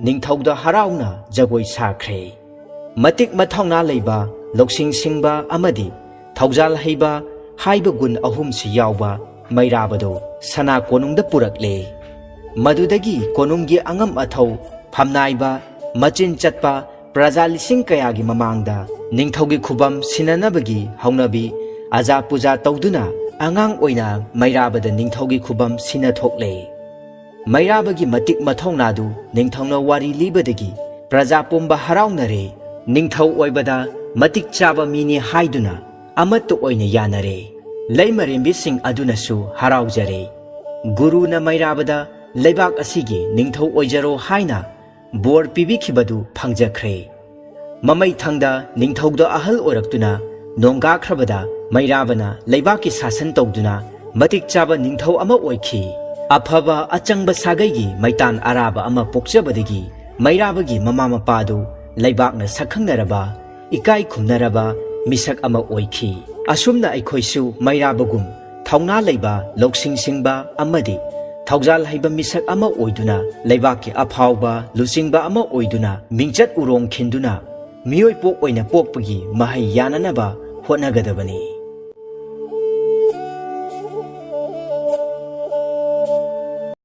ꯅꯤꯡꯊꯧꯗ ꯍꯔꯥꯎꯅ ꯖꯒꯣꯏ ꯁꯥꯈ꯭ꯔꯦ꯫ ꯃꯇꯤꯛ ꯃꯊꯧꯅꯥ ꯂꯩꯕ, ꯂꯧꯁꯤꯡ ꯁꯤꯡꯕ ꯑꯃꯗꯤ ꯊꯧꯖꯥꯜ ꯍꯩꯕ ꯍꯥꯏꯕ ꯒꯨꯟ ꯑꯍꯨꯝꯁꯤ ꯌꯥꯎꯕ ꯃꯩꯔꯥꯕꯗꯨ ꯁꯅꯥ ꯀꯣꯅꯨꯡꯗ ꯄꯨꯔꯛꯂꯦ꯫ ꯃꯗꯨꯗꯒꯤ ꯀꯣꯅꯨꯡꯒꯤ ꯑꯉꯝ ꯑꯊꯧ, ꯐꯝꯅꯥꯏꯕ, ꯃꯆꯤꯟ ꯆꯠꯄ, ꯄ꯭ꯔꯖꯥ ꯂꯤꯁꯤꯡ ꯀꯌꯥꯒꯤ ꯃꯃꯥꯡꯗ ꯅꯤꯡꯊꯧꯒꯤ ꯈꯨꯕꯝ ꯁꯤꯟꯅꯅꯕꯒꯤ ꯍꯧꯅꯕꯤ ꯑꯖꯥ ꯄꯨꯖꯥ ꯇꯧꯗꯨꯅ ꯑꯉꯥꯡ ꯑꯣꯏꯅ ꯃꯩꯔꯥꯕꯗ ꯅꯤꯡꯊꯧꯒꯤ ꯈꯨꯕꯝ ꯁꯤꯟꯅ ꯊꯣꯛꯂꯦ꯫ ꯃꯩꯔꯥꯕꯒꯤ ꯃꯇꯤꯛ ꯃꯊꯧꯅꯥꯗꯨ ꯅꯤꯡꯊꯧꯅ ꯋꯥꯔꯤ ꯂꯤꯕꯗꯒꯤ ꯄ꯭ꯔꯖꯥ ꯄꯨꯝꯕ ꯍꯔꯥꯎꯅꯔꯦ꯫ ꯅꯤꯡꯊꯧ ꯑꯣꯏꯕꯗ ꯃꯇꯤꯛ ꯆꯥꯕ ꯃꯤꯅꯤ ꯍꯥꯏꯗꯨꯅ ꯑꯃꯠꯇ ꯑꯣꯏꯅ ꯌꯥꯅꯔꯦ꯫ ꯂꯩꯃꯔꯦꯝꯕꯤꯁꯤꯡ ꯑꯗꯨꯅꯁꯨ ꯍꯔꯥꯎꯖꯔꯦ꯫ ꯒꯨꯔꯨꯅ ꯃꯩꯔꯥꯕꯗ ꯂꯩꯕꯥꯛ ꯑꯁꯤꯒꯤ ꯅꯤꯡꯊꯧ ꯑꯣꯏꯖꯔꯣ ꯍꯥꯏꯅ ꯕꯣꯔ ꯄꯤꯕꯤꯈꯤꯕꯗꯨ ꯐꯪꯖꯈ꯭ꯔꯦ꯫ ꯃꯃꯩꯊꯪꯗ ꯅꯤꯡꯊꯧꯗ ꯑꯍꯜ ꯑꯣꯏꯔꯛꯇꯨꯅ ꯅꯣꯡꯒꯥꯈ꯭ꯔꯕꯗ ꯃꯩꯔꯥꯕꯅ ꯂꯩꯕꯥꯛꯀꯤ ꯁꯥꯁꯟ ꯇꯧꯗꯨꯅ ꯃꯇꯤꯛ ꯆꯥꯕ ꯅꯤꯡꯊꯧ ꯑꯃ ꯑꯣꯏꯈꯤ꯫ ꯑꯐꯕ ꯑꯆꯪꯕ ꯁꯥꯒꯩꯒꯤ ꯃꯩꯇꯥꯟ ꯑꯔꯥꯕ ꯑꯃ ꯄꯣꯛꯆꯕꯗꯒꯤ ꯃꯩꯔꯥꯕꯒꯤ ꯃꯃꯥ ꯃꯄꯥꯗꯨ ꯂꯩꯕꯥꯛꯅ ꯁꯛꯈꯪꯅꯔꯕ, ꯏꯀꯥꯏ ꯈꯨꯝꯅꯔꯕ ꯃꯤꯁꯛ ꯑꯃ ꯑꯣꯏꯈꯤ꯫ ꯑꯁꯨꯝꯅ ꯑꯩꯈꯣꯏꯁꯨ ꯃꯩꯔꯥꯕꯒꯨꯝ ꯊꯧꯅꯥ ꯂꯩꯕ, ꯂꯧꯁꯤꯡ ꯁꯤꯡꯕ ꯑꯃꯗꯤ ꯊꯧꯖꯥꯜ ꯍꯩꯕ ꯃꯤꯁꯛ ꯑꯃ ꯑꯣꯏꯗꯨꯅ, ꯂꯩꯕꯥꯛꯀꯤ ꯑꯐꯥꯎꯕ ꯂꯨꯆꯤꯡꯕ ꯑꯃ ꯑꯣꯏꯗꯨꯅ, ꯃꯤꯡꯆꯠ ꯎꯔꯣꯡ ꯈꯤꯟꯗꯨꯅ, ꯃꯤꯑꯣꯏ ꯄꯣꯛ ꯑꯣꯏꯅ ꯄꯣꯛꯄꯒꯤ ꯃꯍꯩ ꯌꯥꯅꯅꯕ ꯍꯣꯠꯅꯒꯗꯕꯅꯤ꯫